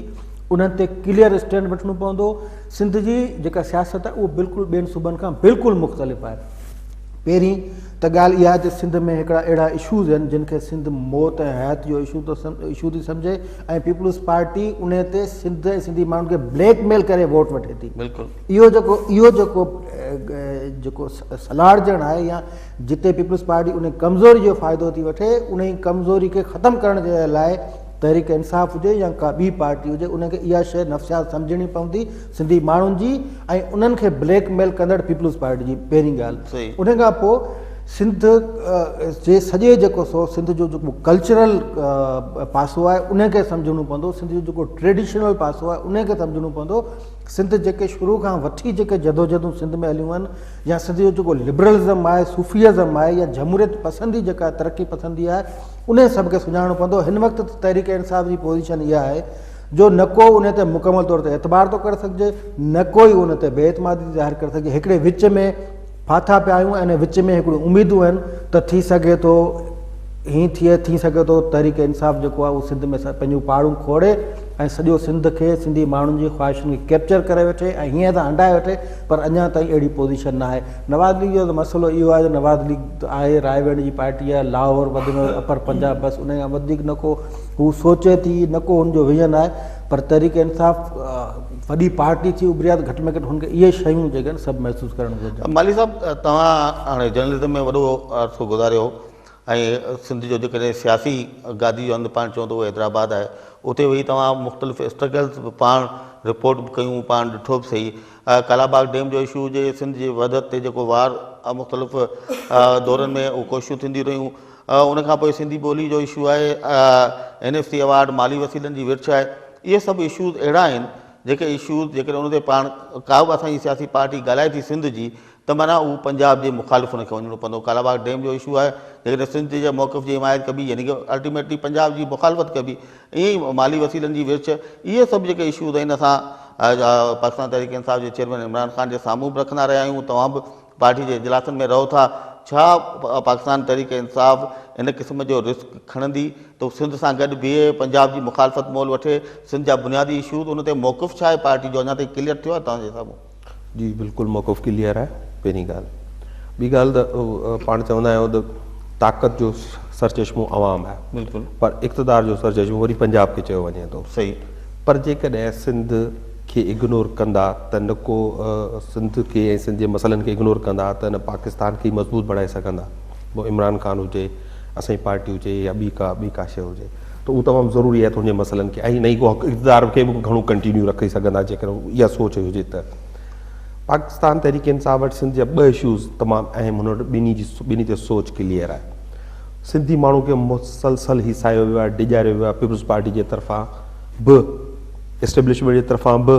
انهن تي ڪليئر اسٽينڊ وٺڻو پوندو. سنڌ جي جيڪا سياست آهي اهو بلڪل ٻين صوبن کان بلڪل مختلف آهي. پهرين ته ڳالهه اها آهي ته سنڌ ۾ هڪڙا اهڙا اشوز آهن جن کي سنڌ موت ۽ حيات جو اشو ٿو اشو ٿي سمجهي ۽ پيپلز پارٽي ان تي سنڌ ۽ سنڌي ماڻهن کي بليڪ ميل ڪري ووٽ وٺي ٿي. بلڪل. اهو جيڪو اهو جيڪو جيڪو سلهاڙجڻ آهي يا جتي پيپلز پارٽي ان ڪمزوري جو فائدو ٿي وٺي ان ڪمزوري کي ختم ڪرڻ جي لاء تحريڪ انصاف هجي يا ڪا ٻي پارٽي هجي ان کي اها شيء نفسيات سمجهڻي پوندي سنڌي ماڻهن جي ۽ انهن کي بليڪ ميل ڪندڙ پيپلز پارٽي جي پهرين ڳالهه ان کان پوء سنڌ جي سڄي جيڪو سو سنڌ جو جيڪو ڪلچرل پاسو آهي ان کي سمجهڻو پوندو سنڌ جو جيڪو ٽريڊيشنل پاسو آهي ان کي سمجهڻو پوندو سنڌ جيڪي شروع کان وٺي جيڪي جدوجهدون سنڌ ۾ هليون آهن يا سنڌ جو جيڪو لبرلزم آهي صوفيزم آهي يا جمهوريت پسندي جيڪا ترقي پسندي آهي انهي سڀ کي سڃاڻڻو پوندو. هن وقت ته تحريڪ انصاف جي پوزيشن اها آهي جو نه ڪو انهي تي مڪمل طور تي اعتبار ٿو ڪري سگهجي نه ڪو ئي ان تي بي اعتمادي ظاهر ڪري سگهجي. هڪڙي وچ ۾ ڦاٿا پيا آهيون ۽ انهي وچ ۾ هڪڙيون اميدون آهن ته ٿي سگهي ٿو هين ٿئي ٿي سگهي ٿو تحريڪ انصاف جيڪو آهي اهو سنڌ ۾ پنهنجون پاڙون کوڙي ۽ سڄو سنڌ کي سنڌي ماڻهن جي خواهشن کي ڪيپچر ڪري وٺي ۽ هيئن ته هنڊائي وٺي پر اڃا تائين اهڙي پوزيشن نه آهي. نواز ليگ جو ته مسئلو اهو آهي ته نواز ليگ ته آهي رائيونڊ جي پارٽي آهي لاهور وڌ ۾ وڌ اپر پنجاب بس ان کان وڌيڪ نه ڪو هو سوچي ٿي نه ڪو هن جو ويزن آهي پر تحريڪ انصاف وڏي پارٽي ٿي اڀري آهي ته گهٽ ۾ گهٽ هن کي اهي شيون جيڪي آهن سڀ محسوس ڪرڻ گهرجن. مالهي صاحب توهان هاڻي جرنلزم ۾ وڏو عرصو گذاريو ۽ سنڌ جو جيڪڏهن سياسي گادي جو هنڌ پاڻ چئون ته اهو حيدرآباد آهي اتي ويهي توهان مختلف اسٽرگلز به پاڻ رپورٽ به ڪيون پاڻ ڏٺو به سهي ڪالاباغ ڊيم جو اشو هجي، سنڌ جي وحدت تي جيڪو وار مختلف دورن ۾ اهو ڪوششون ٿينديون رهيون، ان کان پوء سنڌي ٻولي جو اشو آهي، اين ايف سي ايوارڊ، مالي وسيلن جي ورڇ آهي، اهي سڀ اشوز اهڙا آهن جيڪي اشوز جيڪڏهن ان تي پاڻ ڪا به اسان جي سياسي پارٽي ڳالهائي ٿي سنڌ جي ته معنيٰ اهو پنجاب جي مخالف ان کي وڃڻو پوندو، ڪالاباغ ڊيم جو اشو آهي جيڪڏهن سنڌ جي موقف جي حمايت ڪبي يعني ڪه الٽيميٽلي پنجاب جي مخالفت ڪبي ائين ئي مالي وسيلن جي ورڇ اهي سڀ جيڪي اشوز آهن اسان پاڪستان تحريڪ انصاف جي چيئرمين عمران خان جي سامهون به رکندا رهيا آهيون توهان به پارٽي جي اجلاسن ۾ رهو ٿا ڇا پاڪستان تحريڪ انصاف ان قسم جو رسڪ کڻندي ته سنڌ سان گڏ بيهي پنجاب جي مخالفت مول وٺي سنڌ جا بنيادي اشوز ان تي موقف ڇا آهي پارٽي جو اڃا تائين ڪليئر ٿيو آهي توهان جي سامهون؟ جي بلڪل موقف ڪليئر آهي پهرين ڳالهه ٻي ڳالهه ته پاڻ چوندا آهيون ته طاقت جو سرچشمو عوام آهي بلڪل پر اقتدار جو سرچشمو وري پنجاب کي چيو وڃي ٿو صحيح پر جيڪڏهن سنڌ کي اگنور ڪندا ته نه ڪو سنڌ کي ۽ سنڌ جي مسئلن کي اگنور ڪندا ته نه پاڪستان کي مضبوط بڻائي سگهندا پوء عمران خان هجي اسان جي پارٽي هجي يا ٻي ڪا ٻي ڪا شيء هجي ته اهو تمام ضروري آهي ته ان جي مسئلن کي ۽ نه ئي ڪو اقتدار کي به گهڻو ڪنٽينيو رکي سگهندا جيڪڏهن اها سوچ هجي ته پاڪستان تحريڪ انصاف وٽ سنڌ جا ٻه اشوز تمام اهم هن وٽ ٻنهي جي ٻنهي تي سوچ ڪليئر آهي سنڌي ماڻهو کي مسلسل هيسايو ويو آهي ڊيڄاريو ويو آهي پيپلز پارٽي جي طرفان به اسٽيبلشمينٽ جي طرفان به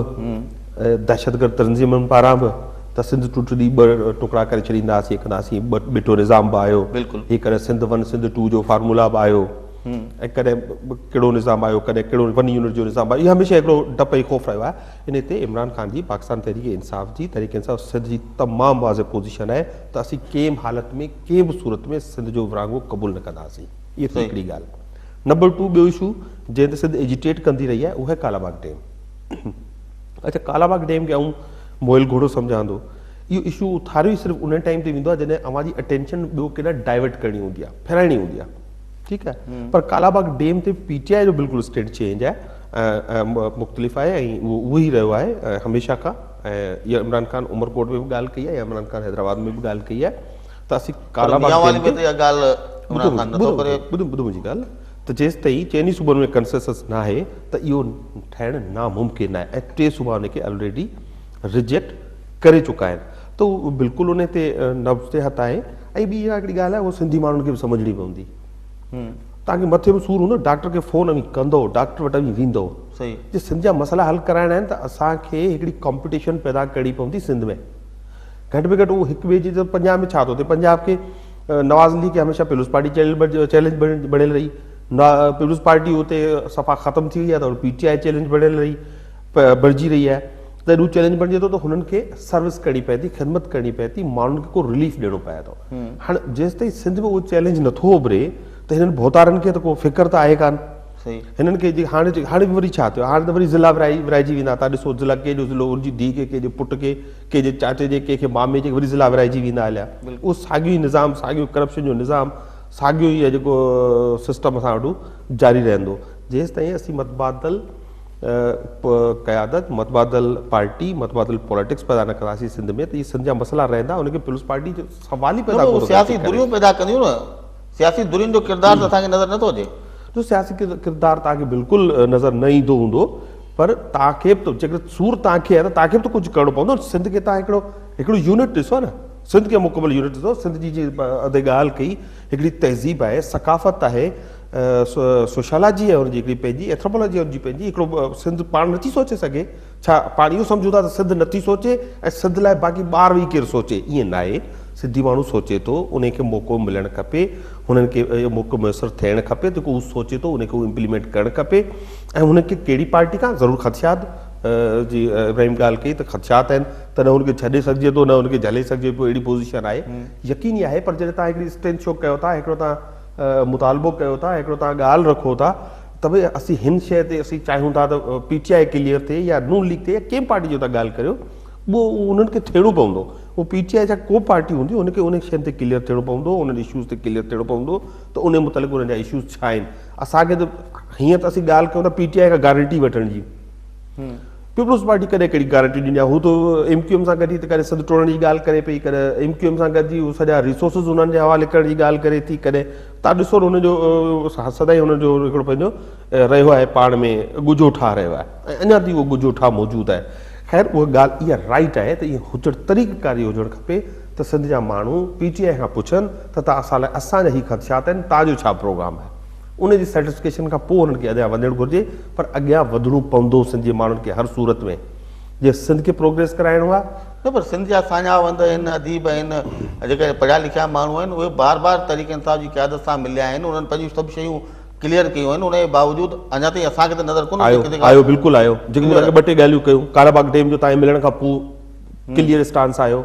دهشتگرد تنظيمن پاران به ته سنڌ ٽٽندي ٻه ٽڪڙا ڪري ڇڏينداسين ڪنداسين ٻٽو نظام به آيو بلڪل هي ڪڏهن سنڌ ون سنڌ ٽو جو فارمولا به آيو ۽ ڪڏهن ڪهڙو نظام آيو ڪڏهن ڪهڙو ون يونٽ جو نظام آيو اهو هميشه هڪڙو ڊپ ۽ خوف رهيو آهي ان تي عمران خان جي پاڪستان تحريڪ انصاف جي تحريڪ انصاف سنڌ جي تمام واضح پوزيشن آهي ته اسين ڪنهن به حالت ۾ ڪنهن به صورت ۾ سنڌ جو ورهاڱو قبول نه ڪنداسين اها ٿي هڪڙي ڳالهه نمبر ٽو ٻيو اشو جنهن تي سنڌ ايجيٽيٽ ڪندي رهي آهي اهو آهي ڪالاباغ ڊيم اڇا ڪالاباغ ڊيم کي آئون مئل گهوڙو سمجهان ٿو. اهو اشو اٿاريو ئي صرف ان ٽائيم تي ويندو آهي جڏهن اوهان جي اٽينشن ٻيو ڪيڏانهن ڊائيورٽ ڪرڻي هوندي آهي ڦيرائڻي هوندي آهي ٺيڪ آهي پر ڪالاباغ ڊيم تي پي ٽي آء جو بلڪل اسٽينڊ چينج آهي مختلف آهي ۽ اهو اهو ئي رهيو آهي هميشه کان ۽ اها عمران خان عمرڪوٽ ۾ به ڳالهه ڪئي آهي يا عمران خان حيدرآباد ۾ به ڳالهه ڪئي آهي ته اسين ڪالاباغ ڊيم تي اها ڳالهه عمران خان نٿو ڪري ٻڌو ٻڌو منهنجي ڳالهه ته جيستائين چئني صوبن ۾ ڪنسيسس ناهي ته اهو ٺهڻ ناممڪن آهي ۽ ٽي صوبا ان کي آلريڊي رجيڪٽ ڪري چڪا آهن ته اهو بلڪل ان تي نبض تي هٿ آهي ۽ ٻي اها هڪڙي ڳالهه آهي اهو سنڌي ماڻهن کي به سمجهڻي پوندي توهان کي مٿي ۾ سور هوندو ڊاڪٽر کي فون اوهين ڪندو ڊاڪٽر وٽ اوهين ويندو جي سنڌ جا مسئلا حل ڪرائڻا آهن ته اسان کي هڪڙي ڪمپٽيشن پيدا ڪرڻي پوندي سنڌ ۾ گهٽ ۾ گهٽ اهو هڪ ٻئي جي ته پنجاب ۾ ڇا ٿو ٿئي پنجاب کي نواز ليگ کي هميشه پيپلز پارٽي چئلينج بڻيل رهي پيپلز پارٽي اتي صفا ختم ٿي وئي آهي ته پي ٽي I challenge بڻيل رهي بڻجي رهي آهي ته ايڏو چئلينج بڻجي ٿو ته هنن کي سروس ڪرڻي پئي ٿي خدمت ڪرڻي پئي ٿي ماڻهن کي ڪو رليف ڏيڻو پئي ٿو هاڻي جيستائين سنڌ ۾ اهو چئلينج نٿو اڀري ته هنن ڀوتارن کي ته ڪو فڪر ته آهي ڪانه هنن کي جي هاڻي هاڻي به وري ڇا ٿيو هاڻي ته وري ضلع ورهائي ورهائجي ويندا تان ڏسو ضلع ڪنهن جو ضلعو ان جي ڌيء کي ڪنهن جي پٽ کي ڪنهن جي چاچي جي ڪنهن کي مامي جي وري ضلع ورهائجي ويندا هليا اهو ساڳيو ئي نظام ساڳيو ڪرپشن جو نظام ساڳيو ئي جيڪو سسٽم اسان وٽ جاري رهندو جيستائين اسين متبادل قيادت متبادل پارٽي متبادل پوليٽڪس پيدا نه ڪنداسين سنڌ ۾ ته اهي سنڌ جا مسئلا رهندا ان کي پيپلز پارٽي جو سوال ئي پيدا ڪونه سياسي ڌريون پيدا ڪنديون نه سياسي ڌرين جو ڪردار ته اسان کي نظر نٿو اچي. جو سياسي ڪردار توهان کي بلڪل نظر نه ايندو هوندو پر توهان کي به جيڪڏهن سور توهان کي آهي ته توهان کي به ته ڪجهه ڪرڻو پوندو سنڌ کي توهان هڪڙو هڪڙو يونٽ ڏسو نه سنڌ کي مڪمل يونٽ ڏسو سنڌ جي جي ادي ڳالهه ڪئي هڪڙي تهذيب آهي ثقافت آهي سوشالاجي آهي ان جي هڪڙي پنهنجي ايٿروپالاجي آهي ان جي پنهنجي هڪڙو سنڌ پاڻ نٿي سوچي سگهي ڇا پاڻ اهو سمجهون ٿا ته سنڌ نٿي سوچي ۽ سنڌ لاء باقي ٻاهر ويهي ڪير سوچي؟ ائين ناهي، سنڌي ماڻهو سوچي ٿو، انهي کي موقعو ملڻ کپي، هنن کي اهو موقعو ميسر ٿيڻ کپي، جيڪو هو سوچي ٿو انهي کي هو امپليمينٽ ڪرڻ کپي ۽ هنن کي ڪهڙي پارٽي کان ضرور خدشات جي ابراهيم ڳالهه ڪئي ته خدشات آهن ته نه هن کي ڇڏي سگهجي ٿو نه هن کي جهلي سگهجي پيو اهڙي پوزيشن آهي يقيني آهي پر جڏهن توهان هڪڙي اسٽينڊ شو ڪيو ٿا هڪڙو توهان مطالبو ڪيو ٿا هڪڙو توهان ڳالهه رکو ٿا ته ڀئي اسين هن شيء تي اسين چاهيون ٿا ته پي ٽي آء ڪليئر ٿئي يا نون ليگ ٿئي يا ڪنهن پارٽي جو توهان ڳالهه ڪريو اهو انهن کي ٿيڻو پوندو اهو پي ٽي آء جا ڪو پارٽي هوندي ان کي انهن شين تي ڪليئر ٿيڻو پوندو انهن اشوز تي ڪليئر ٿيڻو پوندو ته ان متعلق انهن جا اشوز ڇا آهن اسان کي ته هيئن ته اسين ڳالهه ڪيون ٿا پي ٽي آء کان گارنٽي وٺڻ جي پيپلز پارٽي ڪڏهن ڪهڙي گارنٽي ڏني آهي هو ته ايم ڪيو ايم سان گڏجي ته ڪڏهن سنڌ ٽوڙڻ جي ڳالهه ڪري پئي ڪڏهن ايم ڪيو ايم سان گڏجي هو سڄا ريسورسز انهن جي حوالي ڪرڻ جي ڳالهه ڪري ٿي ڪڏهن تان ڏسو نه هن جو سدائين هن جو هڪڙو پنهنجو رهيو آهي پاڻ ۾ ڳجهو ٺاهه رهيو آهي ۽ اڃا تائين اهو ڳجهو ٺاهه موجود آهي خير اها ڳالهه اها رائيٽ آهي ته اها هجڻ طريقه ڪار اهو هجڻ کپي ته سنڌ جا ماڻهو پي ٽي آء کان پڇن ته تان اسان لاء اسان جا هي خدشات آهن تان جو ڇا پروگرام آهي ان جي سيٽسفڪيشن کان پوء انهن کي اڳيان وڌڻ گهرجي پر اڳيان وڌڻو پوندو سنڌ جي ماڻهن کي هر صورت ۾ جي سنڌ کي پروگريس ڪرائڻو آهي. نه پر سنڌ جا ساڃاهه وند آهن، اديب آهن، جيڪي پڙهيا لکيا ماڻهو آهن اهي بار بار تحريڪ انصاف جي قيادت سان مليا آهن انهن پنهنجون سڀ شيون ڪليئر ڪيون آهن ان جي باوجود اڃا تائين اسان کي ته نظر ڪونه آيو آيو بلڪل آيو جيڪي مون توهان کي ٻه ٽي ڳالهيون ڪيون ڪاراباغ ڊيم جو توهان جي ملڻ کان پوء ڪليئر اسٽانس آيو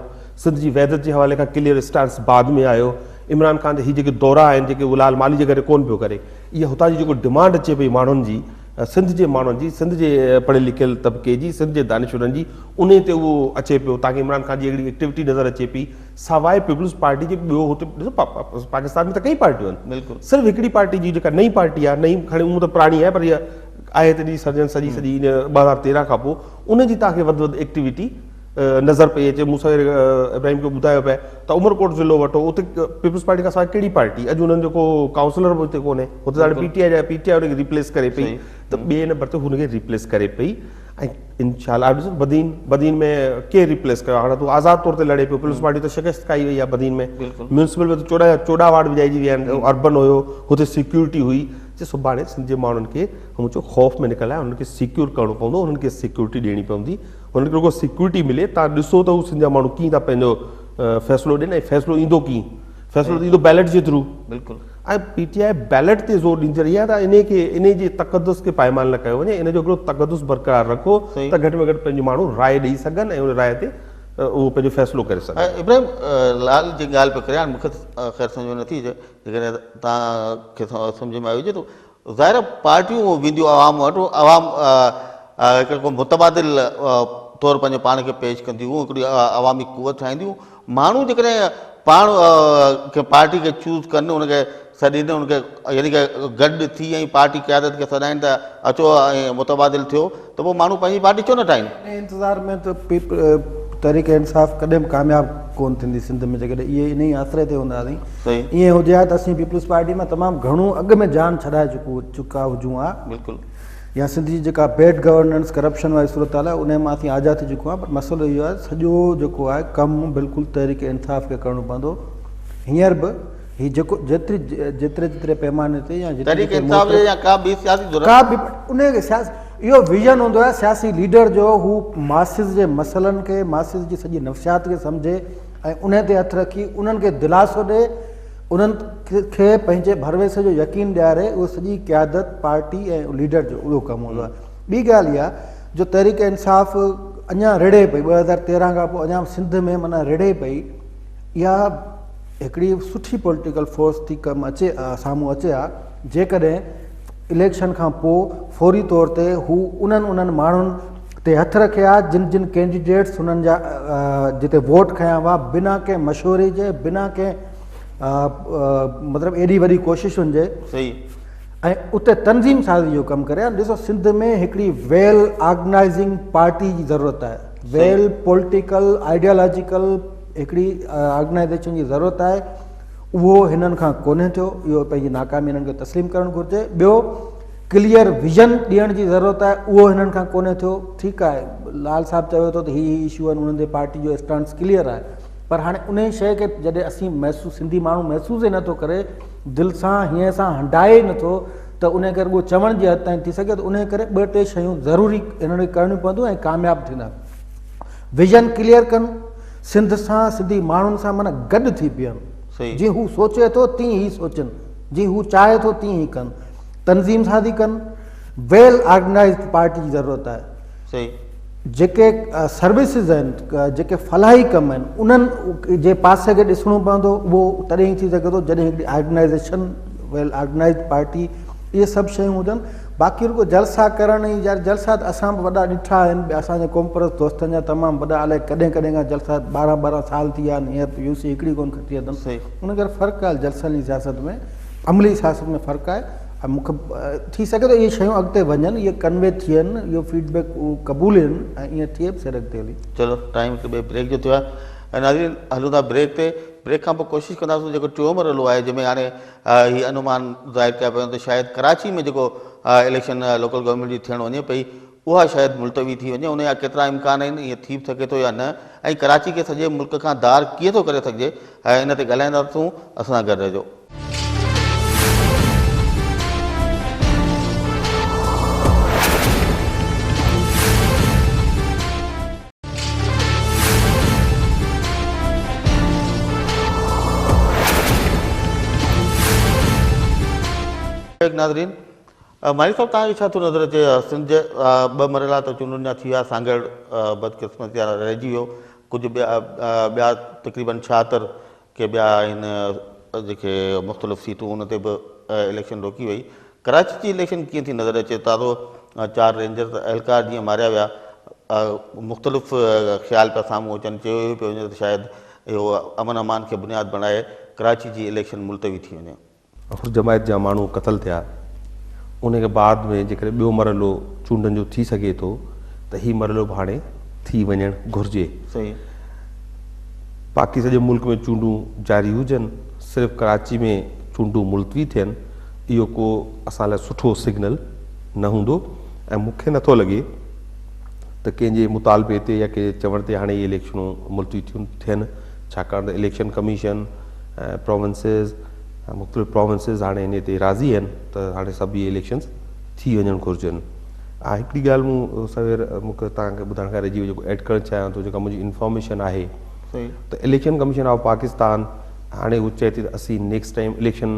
سنڌ جي وحدت جي حوالي کان ڪليئر اسٽانس بعد ۾ آيو عمران خان جا هي جيڪي دورا آهن جيڪي هو لال مالي جي ڪري ڪونه پيو ڪري اها هتان جي جيڪو ڊمانڊ اچي پئي ماڻهن جي سنڌ جي ماڻهن جي سنڌ جي پڙهيل لکيل طبقي جي سنڌ جي دانشورن جي انهي تي اهو اچي پيو تاڪي عمران خان جي اهڙي ايڪٽيوٽي نظر اچي پئي سواء پيپلز پارٽي جي ٻيو هتي ڏسو پاڪستان ۾ ته ڪئي پارٽيون آهن بلڪل صرف هڪڙي پارٽي جي جيڪا نئين پارٽي آهي نئين کڻي اونء ته پراڻي آهي پر اها آهي ته جي سرجن سڄي سڄي ان 2013 کان پوء ان جي توهان کي وڌ وڌ ايڪٽيوٽي نظر پئي اچي مون سان ابراهيم کي ٻڌايو پئي ته عمرڪوٽ ضلعو وٺو اتي پيپلز پارٽي کان سواء ڪهڙي پارٽي اڄ انهن جو ڪو ڪائونسلر به اتي ڪونهي اتي ته هاڻي پي ٽي آء جا پي ٽي آء ان کي ريپليس ڪري پئي ته ٻئي نمبر تي هن کي ريپليس ڪري پئي ۽ انشاء الله ڏسو بدين بدين ۾ ڪير ريپليس ڪيو هاڻي تو آزاد طور تي لڙي پيو پيپلز پارٽي ته شڪست کائي وئي آهي بدين ۾ ميونسپل ۾ ته 14 جا 14 وارڊ وڄائجي ويا آهن اربن هيو هتي سيڪيورٽي هئي جي سڀاڻي سنڌ جي ماڻهن کي مون چيو خوف ۾ نڪرڻ لاء انهن کي سيڪيور ڪرڻو پوندو انهن کي سيڪيورٽي ڏيڻي پوندي هنن کي رڳو سيڪيورٽي ملي تان ڏسو ته هو سنڌ جا ماڻهو ڪيئن ٿا پنهنجو فيصلو ڏين ۽ فيصلو ايندو ڪيئن فيصلو ته ايندو بيلٽ جي ٿرو بلڪل ۽ پي ٽي آء بيلٽ تي زور ڏيندي رهي آهي ته انهي کي انهي جي تقدس کي پائمال نه ڪيو وڃي ان جو هڪڙو تقدس برقرار رکو ته گهٽ ۾ گهٽ پنهنجو ماڻهو راء ڏئي سگهن ۽ ان راء تي اهو پنهنجو فيصلو ڪري سگهن. ابراهيم لال جي ڳالهه پيو ڪريان مون کي خير سمجهه ۾ نٿي اچي جيڪڏهن توهان کي سمجهه ۾ آئي هجي ته ظاهر آهي پارٽيون وينديون عوام وٽ عوام هڪڙو ڪو متبادل طور پنهنجو پاڻ کي پيش ڪنديون هڪڙي عوامي قوت ٺاهينديون ماڻهو جيڪڏهن پاڻ ڪنهن پارٽي کي چوز ڪن ان کي سڏين ان کي يعني کہ گڏ ٿي ۽ پارٽي قيادت کي سڏائين ته اچو ۽ متبادل ٿيو ته پوء ماڻهو پنهنجي پارٽي ڇو نه ٺاهين؟ انهي انتظار ۾ ته تحريڪ انصاف ڪڏهن به ڪامياب ڪونه ٿيندي سنڌ ۾ جيڪڏهن اهي انهي آسري تي هونداسين ائين هجي ها ته اسين پيپلز پارٽي مان تمام گهڻو اڳ ۾ جان ڇڏائي چڪو چڪا هجون ها بلڪل يا سنڌ جي جيڪا بيڊ گورننس ڪرپشن واري صورتحال آهي انهي مان اسين آجا ٿي چڪو آهيان پر مسئلو اهو آهي سڄو جيڪو آهي ڪم بلڪل تحريڪ انصاف کي ڪرڻو پوندو هينئر به هي جيڪو جيتري جيتري جيتري پيماني تي يا جيتري تحريڪ انصاف يا ڪا ٻي سياسي ڌر ڪا به انهي کي سياسي اهو ويزن هوندو آهي سياسي ليڊر جو هو ماسز جي مسئلن کي ماسز جي سڄي نفسيات کي سمجهي ۽ انهي تي هٿ رکي انهن کي دلاسو ڏي انهن کي پنهنجي ڀروسي جو يقين ڏياري اهو سڄي قيادت پارٽي ۽ ليڊر جو اهو ڪم هوندو آهي ٻي ڳالهه اها جو تحريڪ انصاف اڃا رڙهي پئي 2013 کان پوء اڃا سنڌ ۾ معنيٰ رڙهي پئي اها هڪڙي سٺي پوليٽيڪل فورس ٿي ڪم اچي سامهون اچي ها جيڪڏهن اليڪشن کان پوء فوري طور تي هو انهن انهن ماڻهن تي هٿ رکي ها جن جن ڪينڊيڊيٽس هنن جا جتي ووٽ کنيا هئا بنا ڪنهن مشوري جي بنا ڪنهن مطلب ايڏي وڏي ڪوششن جي صحيح ۽ اتي تنظيم سازي جو ڪم ڪري ها. ڏسو سنڌ ۾ هڪڙي ويل آرگنائزنگ پارٽي جي ضرورت آهي، ويل پوليٽيڪل آئيڊيالاجيڪل هڪڙي آرگنائزيشن جي ضرورت آهي، اهو هنن کان ڪونهي ٿيو، اهو پنهنجي ناڪامي هنن کي تسليم ڪرڻ گهرجي. ٻيو ڪليئر ويزن ڏيڻ جي ضرورت آهي، اهو هنن کان ڪونهي ٿيو. ٺيڪ آهي لال صاحب چوي ٿو ته هي هي اشو آهن انهن تي پارٽي جو اسٽانس ڪليئر آهي، پر هاڻي انهي شيء کي جڏهن اسين محسوس سنڌي ماڻهو محسوس ئي نٿو ڪري، دل سان هينئين سان هنڊائي ئي نٿو ته انهي ڪري رڳو چوڻ جي حد تائين ٿي سگهي ته انهي ڪري ٻه ٽي شيون ضروري هنن کي ڪرڻيون پونديون ۽ ڪامياب ٿيندا. ويزن ڪليئر ڪن، سنڌ سان سنڌي ماڻهن سان معنيٰ گڏ ٿي بيهن، جيئن هو سوچي ٿو تيئن هي سوچن، جيئن هو چاهي ٿو تيئن هي ڪن، تنظيم سازي ڪن، ويل آرگنائيزڊ پارٽي جي ضرورت آهي. جيڪي سروسز آهن، جيڪي فلاحي ڪم آهن، انهن جي پاسي کي ڏسڻو پوندو، اهو تڏهن ئي ٿي سگهي ٿو جڏهن هڪڙي آرگنائيزيشن، ويل آرگنائيزڊ پارٽي، اهي سڀ شيون هجن. باقي رڳو جلسا ڪرڻ ۽ يار جلسا ته اسان به وڏا ڏٺا آهن، اسان جي قومپرست دوستن جا تمام وڏا الائي ڪڏهن ڪڏهن کان جلسا ٻارهن ٻارهن سال ٿي ويا آهن، هينئر ته يو سي هڪڙي ڪونه کٽي اٿن. ان ڪري فرق آهي جلسن جي سياست ۾ عملي سياست ۾ فرق آهي. ۽ مون کي ٿي سگهي ٿو اهي شيون اڳتي وڃن، اهي ڪنوي ٿين، اهو فيڊ بيڪ قبولين ۽ ائين ٿئي به سر اڳتي هلي. چلو ٽائيم هڪ ٻئي بريڪ جو ٿيو آهي ۽ ناظرين هلون ٿا بريڪ تي، بريڪ کان پوء ڪوشش ڪنداسون جيڪو ٽيون مرحلو آهي جنهن ۾ هاڻي هي انومان ظاهر ڪيا پيا وڃن ته شايد ڪراچي ۾ جيڪو اليڪشن لوڪل گورنمينٽ جي ٿيڻ وڃي پئي اها شايد ملتوي ٿي وڃي ان جا ڪيترا امڪان آهن ائين ٿي به سگهي ٿو يا نه ۽ ڪراچي کي سڄي ملڪ کان ڌار ڪيئن ٿو ڪري سگهجي ان تي ڳالهائينداسون اسان سان گڏ رهجو. ناظرين مالڪ صاحب توهان کي ڇا ٿو نظر اچي سنڌ جي ٻه مرحلا ته چونڊن جا ٿي ويا سانگهڙ بدقسمتي سان رهجي ويو ڪجهه ٻيا ٻيا تقريبن 76 ڪي ٻيا آهن جيڪي مختلف سيٽون ان تي به اليڪشن روڪي وئي ڪراچي جي اليڪشن ڪيئن ٿي نظر اچي تازو چار رينجرز اهلڪار جيئن ماريا ويا مختلف خيال پيا سامهون اچن چيو اهو پيو وڃي ته شايد اهو امن امان کي بنياد بڻائي ڪراچي جي اليڪشن ملتوي ٿي وڃي. حر جماعت جا ماڻهو قتل ٿيا ان کي بعد ۾ جيڪڏهن ٻيو مرحلو چونڊن جو ٿي سگهي ٿو ته هي مرحلو به هاڻي ٿي وڃڻ گهرجي. صحيح. باقي سڄي ملڪ ۾ چونڊون جاري هجن صرف ڪراچي ۾ چونڊون ملتوي ٿين اهو ڪو اسان لاء سٺو سگنل نه هوندو ۽ مون کي نٿو لڳي ته ڪنهن جي مطالبي تي يا ڪنهن جي چوڻ تي هاڻي اهي اليڪشنون ملتوي ٿيون ٿين ڇاڪاڻ ته اليڪشن ڪميشن ۽ پراونسز ۽ مختلف پراونسز هاڻي انهي تي راضي آهن ته هاڻي سڀ اهي اليڪشنز ٿي وڃڻ گهرجن. ها هڪڙي ڳالهه مون سوير مون کي توهان کي ٻڌائڻ کان رهجي وئي جيڪو ايڊ ڪرڻ چاهيان ٿو جيڪا منهنجي انفارميشن آهي ته اليڪشن ڪميشن آف پاڪستان هاڻي هو چئي ٿي ته اسين نيڪسٽ ٽائيم اليڪشن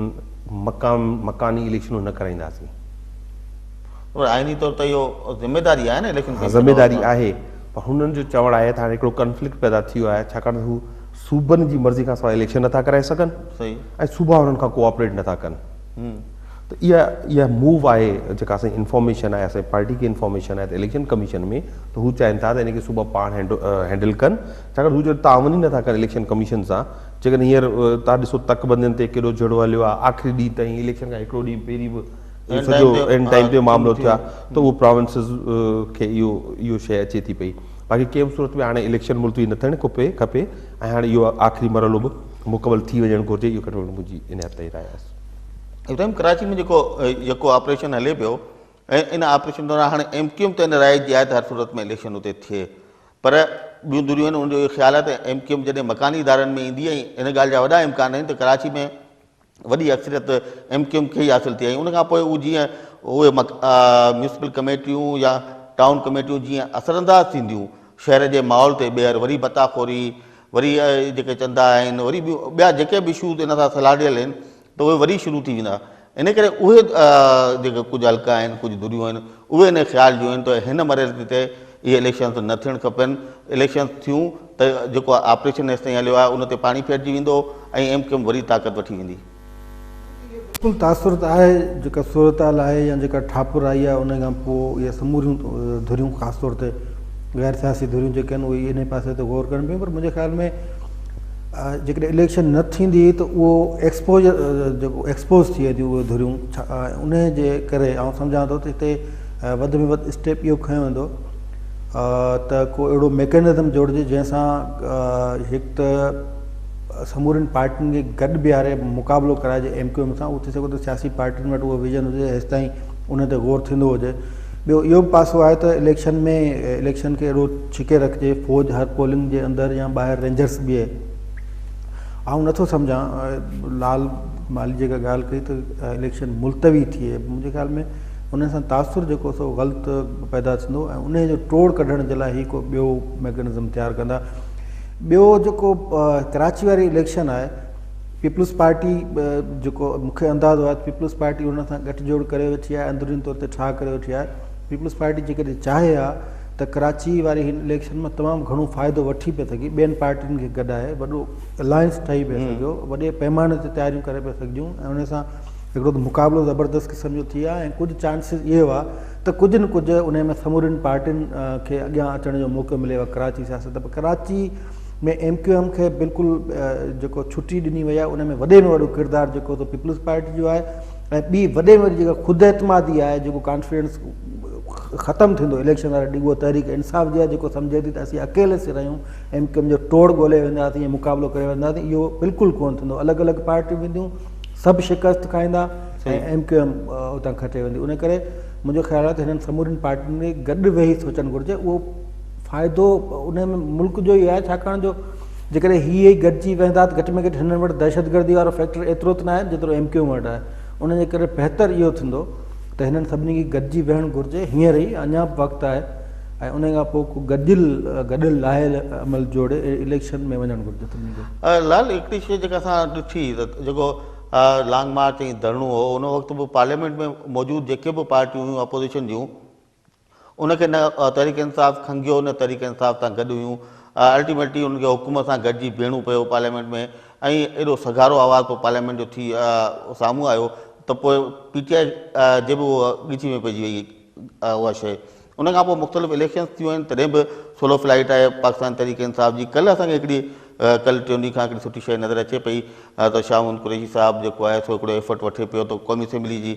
مقام مڪاني اليڪشنون نه ڪرائينداسين. پر آئيني طور ته اهو ذميداري آهي نه اليڪشن ها ذميداري آهي پر هنن جو چوڻ آهي ته هاڻي هڪڙو ڪنفلڪٽ پيدا ٿي ويو آهي ڇاڪاڻ ته هو صوبن جي مرضي کان سواء اليڪشن نٿا ڪرائي سگهن ۽ صوبا هنن کان ڪوآپريٽ نٿا ڪن ته اها اها موو آهي جيڪا اسان جي انفارميشن آهي اسان جي پارٽي کي انفارميشن آهي ته اليڪشن ڪميشن ۾ ته هو چاهين ٿا ته ان کي صوبا پاڻ هينڊل ڪن ڇاڪاڻ هو جڏهن تعاون ئي نٿا ڪن اليڪشن ڪميشن سان جيڪڏهن هينئر تان ڏسو تڪ بندين تي ڪيڏو جهيڙو هليو آهي آخري ڏينهن تائين اليڪشن کان هڪڙو ڏينهن پهرين به اهو سڄو اينڊ ٽائيم تي معاملو ٿيو آهي ته اهو پراونسز کي اهو اهو شيء اچي ٿي پئي باقي ڪنهن به صورت ۾ هاڻي اليڪشن ملتوي نه ٿيڻ کپي کپي ۽ هاڻي اهو آخري مرحلو به مڪمل ٿي وڃڻ گهرجي اهو گهٽ ۾ گهٽ منهنجي ان حد تائين راء آهي. ابراهيم ڪراچي ۾ جيڪو يڪو آپريشن هلي پيو ۽ ان آپريشن دوران هاڻي ايم ڪيو ايم ته ان راء جي آهي ته هر صورت ۾ اليڪشن اتي ٿئي پر ٻيون ڌريون آهن ان جو اهو خيال آهي ته ايم ڪيو ايم جڏهن مڪاني ادارن ۾ ايندي ۽ ان ڳالهه جا وڏا امڪان آهن ته ڪراچي ۾ وڏي اڪثريت ايم ڪيو ايم کي ئي حاصل ٿي ۽ ان کان پوء هو جيئن اهي ميونسپل ڪميٽيون يا ٽائون ڪميٽيون جيئن اثرانداز ٿينديون شهر جي ماحول تي ٻيهر وري ڀتا خوري وري جيڪي چندا آهن وري ٻيون ٻيا جيڪي به اشوز ان سان سلهاڙيل آهن ته اهي وري شروع ٿي ويندا ان ڪري اهي جيڪي ڪجهه حلقا آهن ڪجهه ڌريون آهن اهي ان خيال جون آهن ته هن مرحلي تي اهي اليڪشنز نه ٿيڻ کپن اليڪشنز ٿيون ته جيڪو آپريشن هيستائين هليو آهي ان تي پاڻي ڦيرجي ويندو ۽ ايم ڪيو ايم وري طاقت وٺي ويندي. بلڪل تاثر ته آهي جيڪا صورتحال آهي يا جيڪا ٺاپر آئي آهي ان کان پوء اهي سموريون ڌريون خاص طور تي غير سياسي ڌريون جيڪي آهن اهي انهي پاسي تي غور ڪرن پيون پر منهنجي خيال ۾ جيڪڏهن اليڪشن نه ٿيندي ته اهو ايڪسپوجر جيڪو ايڪسپوز ٿي وينديون اهي ڌريون انهي جي ڪري آئون سمجهان ٿو ته هتي وڌ ۾ وڌ اسٽيپ اهو کنيو ويندو ته ڪو اهڙو ميڪنزم جوڙجي جنهن سان هڪ ته سمورين پارٽين کي گڏ بيهاري مقابلو ڪرائجي ايم ڪيو ايم سان اهو ٿي سگهي ٿو سياسي پارٽين وٽ اهو ويزن هجي هيستائين ان تي غور ٿيندو هجي ٻيو اهو به پاسو آهي ته اليڪشن ۾ اليڪشن کي اهڙو ڇڪي رکجي فوج هر پولنگ جي اندر يا ٻاهر رينجرس بيهي آئون نٿو سمجهان لال مالي جيڪا ڳالهه ڪئي ته اليڪشن ملتوي ٿئي منهنجي خيال ۾ ان سان تاثر جيڪو سو غلط پيدا ٿيندو ۽ ان جو ٽوڙ ڪڍڻ جي لاء هي ڪو ٻيو ميڪنزم تيار ڪندا ٻيو جيڪو ڪراچي واري اليڪشن آهي پيپلز پارٽي جيڪو مونکي اندازو آهي پيپلز پارٽي ان سان ڳٺ جوڙ ڪري ويٺي آهي اندروني طور تي ٺاهه ڪري ويٺي آهي پيپلز پارٽي جيڪڏهن چاهي ها ته ڪراچي واري هن اليڪشن مان تمام گهڻو فائدو وٺي پئي سگهي ٻين پارٽين کي گڏائي وڏو الائنس ٺهي پئي سگهيو وڏي پيماني تي تياريون ڪري پئي سگهجون ۽ ان سان هڪڙو ته مقابلو زبردست قسم جو ٿي ها ۽ ڪجهه چانسز اهي هئا ته ڪجهه نه ڪجهه انهي ۾ سمورين پارٽين کي اڳيان اچڻ جو موقعو ملي ها ڪراچي سياست پر ڪراچي ۾ ايم ڪيو ايم کي بلڪل جيڪو ڇٽي ڏني وئي آهي ان ۾ وڏي ۾ وڏو ڪردار جيڪو ته پيپلز پارٽي جو آهي ۽ ٻي وڏي ۾ وڏي جيڪا خود اعتمادي آهي جيڪو ڪانفيڊنس ختم ٿيندو اليڪشن واري ڏينهن اهو تحريڪ انصاف جي آهي جيڪو سمجهي ٿي ته اسين اڪيلي سر آهيون ايم ڪيو ايم جو ٽوڙ ڳولي وينداسين ۽ مقابلو ڪري وينداسين اهو بلڪل ڪونه ٿيندو الڳ الڳ پارٽيون وينديون سڀ شڪست کائيندا ۽ ايم ڪيو ايم اتان کٽي ويندي ان ڪري منهنجو خيال آهي ته هنن سمورين پارٽين کي گڏ ويهي سوچڻ گهرجي اهو فائدو ان ۾ ملڪ جو ئي آهي ڇاڪاڻ جو جيڪڏهن هي ئي گڏجي ويهندا ته گهٽ ۾ گهٽ هنن وٽ دهشتگردي وارو فيڪٽر ايترو ته ناهي جيترو ايم ڪيو ايم وٽ آهي ان جي ڪري بهتر اهو ٿيندو ته هنن سڀني کي گڏجي ويهڻ گهرجي هينئر ئي اڃا به وقت آهي ۽ ان کان پوء ڪو گڏيل گڏيل لاهيل عمل جوڙي اليڪشن ۾ وڃڻ گهرجي سڀني کي. لال هڪڙي شيء جيڪا اسان ڏٺي ته جيڪو لانگ مارچ ۽ ڌرڻو هو ان وقت به پارليامينٽ ۾ موجود جيڪي به پارٽيون هيون اپوزيشن جون ان کي نه تحريڪ انصاف کنگهيو نه تحريڪ انصاف سان گڏ هيون الٽيميٽلي انهن کي حڪومت سان گڏجي بيهڻو پيو پارليامينٽ ۾ ۽ ايڏو سگهارو آواز پوء پارليامينٽ جو ٿي سامهون آيو ته پوء پي ٽي آء جي به ڳچي ۾ پئجي وئي اها شيء ان کان پوء مختلف اليڪشنز ٿيون آهن تڏهن به سولو فلائيٽ آهي پاڪستان تحريڪ انصاف جي ڪلهه اسان کي هڪڙي ڪلهه ٽيون ڏينهن کان هڪڙي سٺي شيء نظر اچي پئي ته شاهه محمود قريشي صاحب جيڪو آهي سو هڪڙو ايفرٽ وٺي پيو ته قومي اسيمبلي جي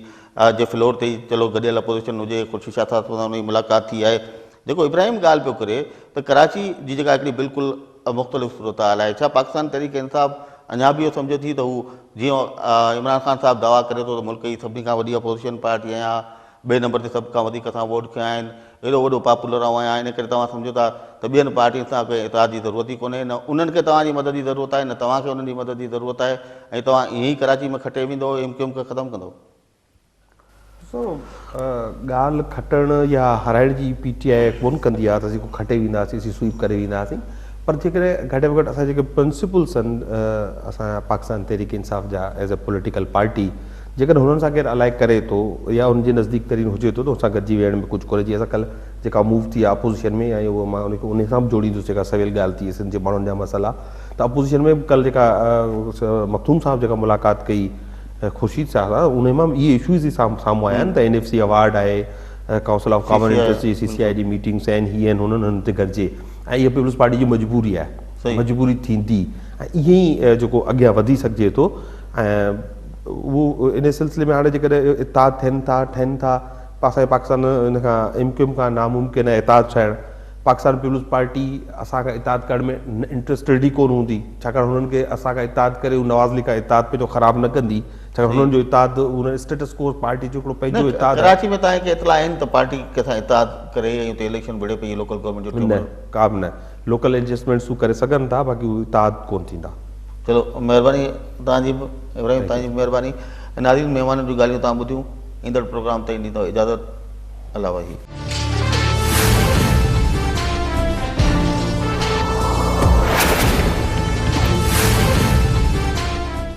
جي فلور تي ئي چلو گڏيل اپوزيشن هجي خورشيد شاهه صاحب سان ان جي ملاقات ٿي آهي جيڪو ابراهيم ڳالهه پيو ڪري ته ڪراچي جي جيڪا هڪڙي بلڪل مختلف صورتحال آهي ڇا پاڪستان تحريڪ انصاف اڃا به اهو سمجهي ٿي ته هو جيئن عمران خان صاحب دعويٰ ڪري ٿو ته ملڪ جي سڀني کان وڏي اپوزيشن پارٽي آهيان ٻئي نمبر تي سڀ کان وڌيڪ اسان ووٽ کنيا آهن، ايڏو وڏو پاپولر آئون آهيان، ان ڪري توهان سمجهو ٿا ته ٻين پارٽين سان ڪنهن اتحاد جي ضرورت ئي ڪونهي، نه انهن کي توهان جي مدد جي ضرورت آهي نه توهان کي انهن جي مدد جي ضرورت آهي ۽ توهان ائين ئي ڪراچي ۾ کٽي ويندؤ، ايم ڪيو ايم کي ختم ڪندؤ. ڏسو ڳالهه کٽڻ يا هارائڻ جي پي ٽي آء ڪونه ڪندي آهي ته اسين ڪو کٽي وينداسين اسين سوئيپ ڪري وينداسين پر جيڪڏهن گهٽ ۾ گهٽ اسان جيڪي پرنسپلس آهن اسان جا پاڪستان تحريڪ انصاف جا ايز اي پوليٽيڪل پارٽي جيڪڏهن هنن سان ڪير الائي ڪري ٿو يا هن جي نزديڪ ترين هجي ٿو ته هن سان گڏجي ويهڻ ۾ ڪجهه ڪونهي جيئن اسان ڪلهه جيڪا موو ٿي آهي اپوزيشن ۾ ۽ اهو مان ان کي انهي سان به جوڙيندس جيڪا سويل ڳالهه ٿي سنڌ جي ماڻهن جا مسئلا ته اپوزيشن ۾ به ڪلهه جيڪا مخدوم صاحب جيڪا ملاقات ڪئي خورشيد شاهه سان انهي مان اهي اشوز ئي سامهون آيا آهن ته اين ايف سي ايوارڊ آهي council of common interest جي سي سي آء جي ميٽنگس آهن هي آهن هنن هنن تي گڏجي ۽ اها پيپلز پارٽي جي مجبوري آهي مجبوري ٿيندي ۽ ائين ئي جيڪو اڳيان وڌي سگهجي ٿو ۽ اهو ان سلسلي ۾ هاڻي جيڪڏهن اتحاد ٿين ٿا ٺهن ٿا اسان جي پاڪستان ان کان ايم ڪيو ايم کان ناممڪن آهي اتحاد ٺاهڻ پاڪستان پيپلز پارٽي اسان کان اتحاد ڪرڻ ۾ انٽرسٽيڊ ئي ڪونه هوندي ڇاڪاڻ هنن کي اسان کان اتحاد ڪري هو نواز ليگ کان اتحاد پنهنجو خراب نه ڪندي ڇاڪاڻ هنن جو اتحاد ان اسٽيٽس ڪو پارٽي جو هڪڙو پنهنجو اتحاد آهي. ڪراچي ۾ توهان کي اطلاع آهن ته پارٽي ڪنهن سان اتحاد ڪري ۽ اتي اليڪشن وڙهي پئي لوڪل گورنمينٽ جو ٽيون نه ڪا به نه لوڪل ايڊجسٽمينٽس هو ڪري سگهن ٿا باقي هو اتحاد ڪونه ٿيندا. چلو مهرباني توهان جي به ابراهيم توهان جي به مهرباني ناظرين مهمانن جون ڳالهيون توهان ٻڌيون ايندڙ پروگرام تائين ڏيندو اجازت الله واهي.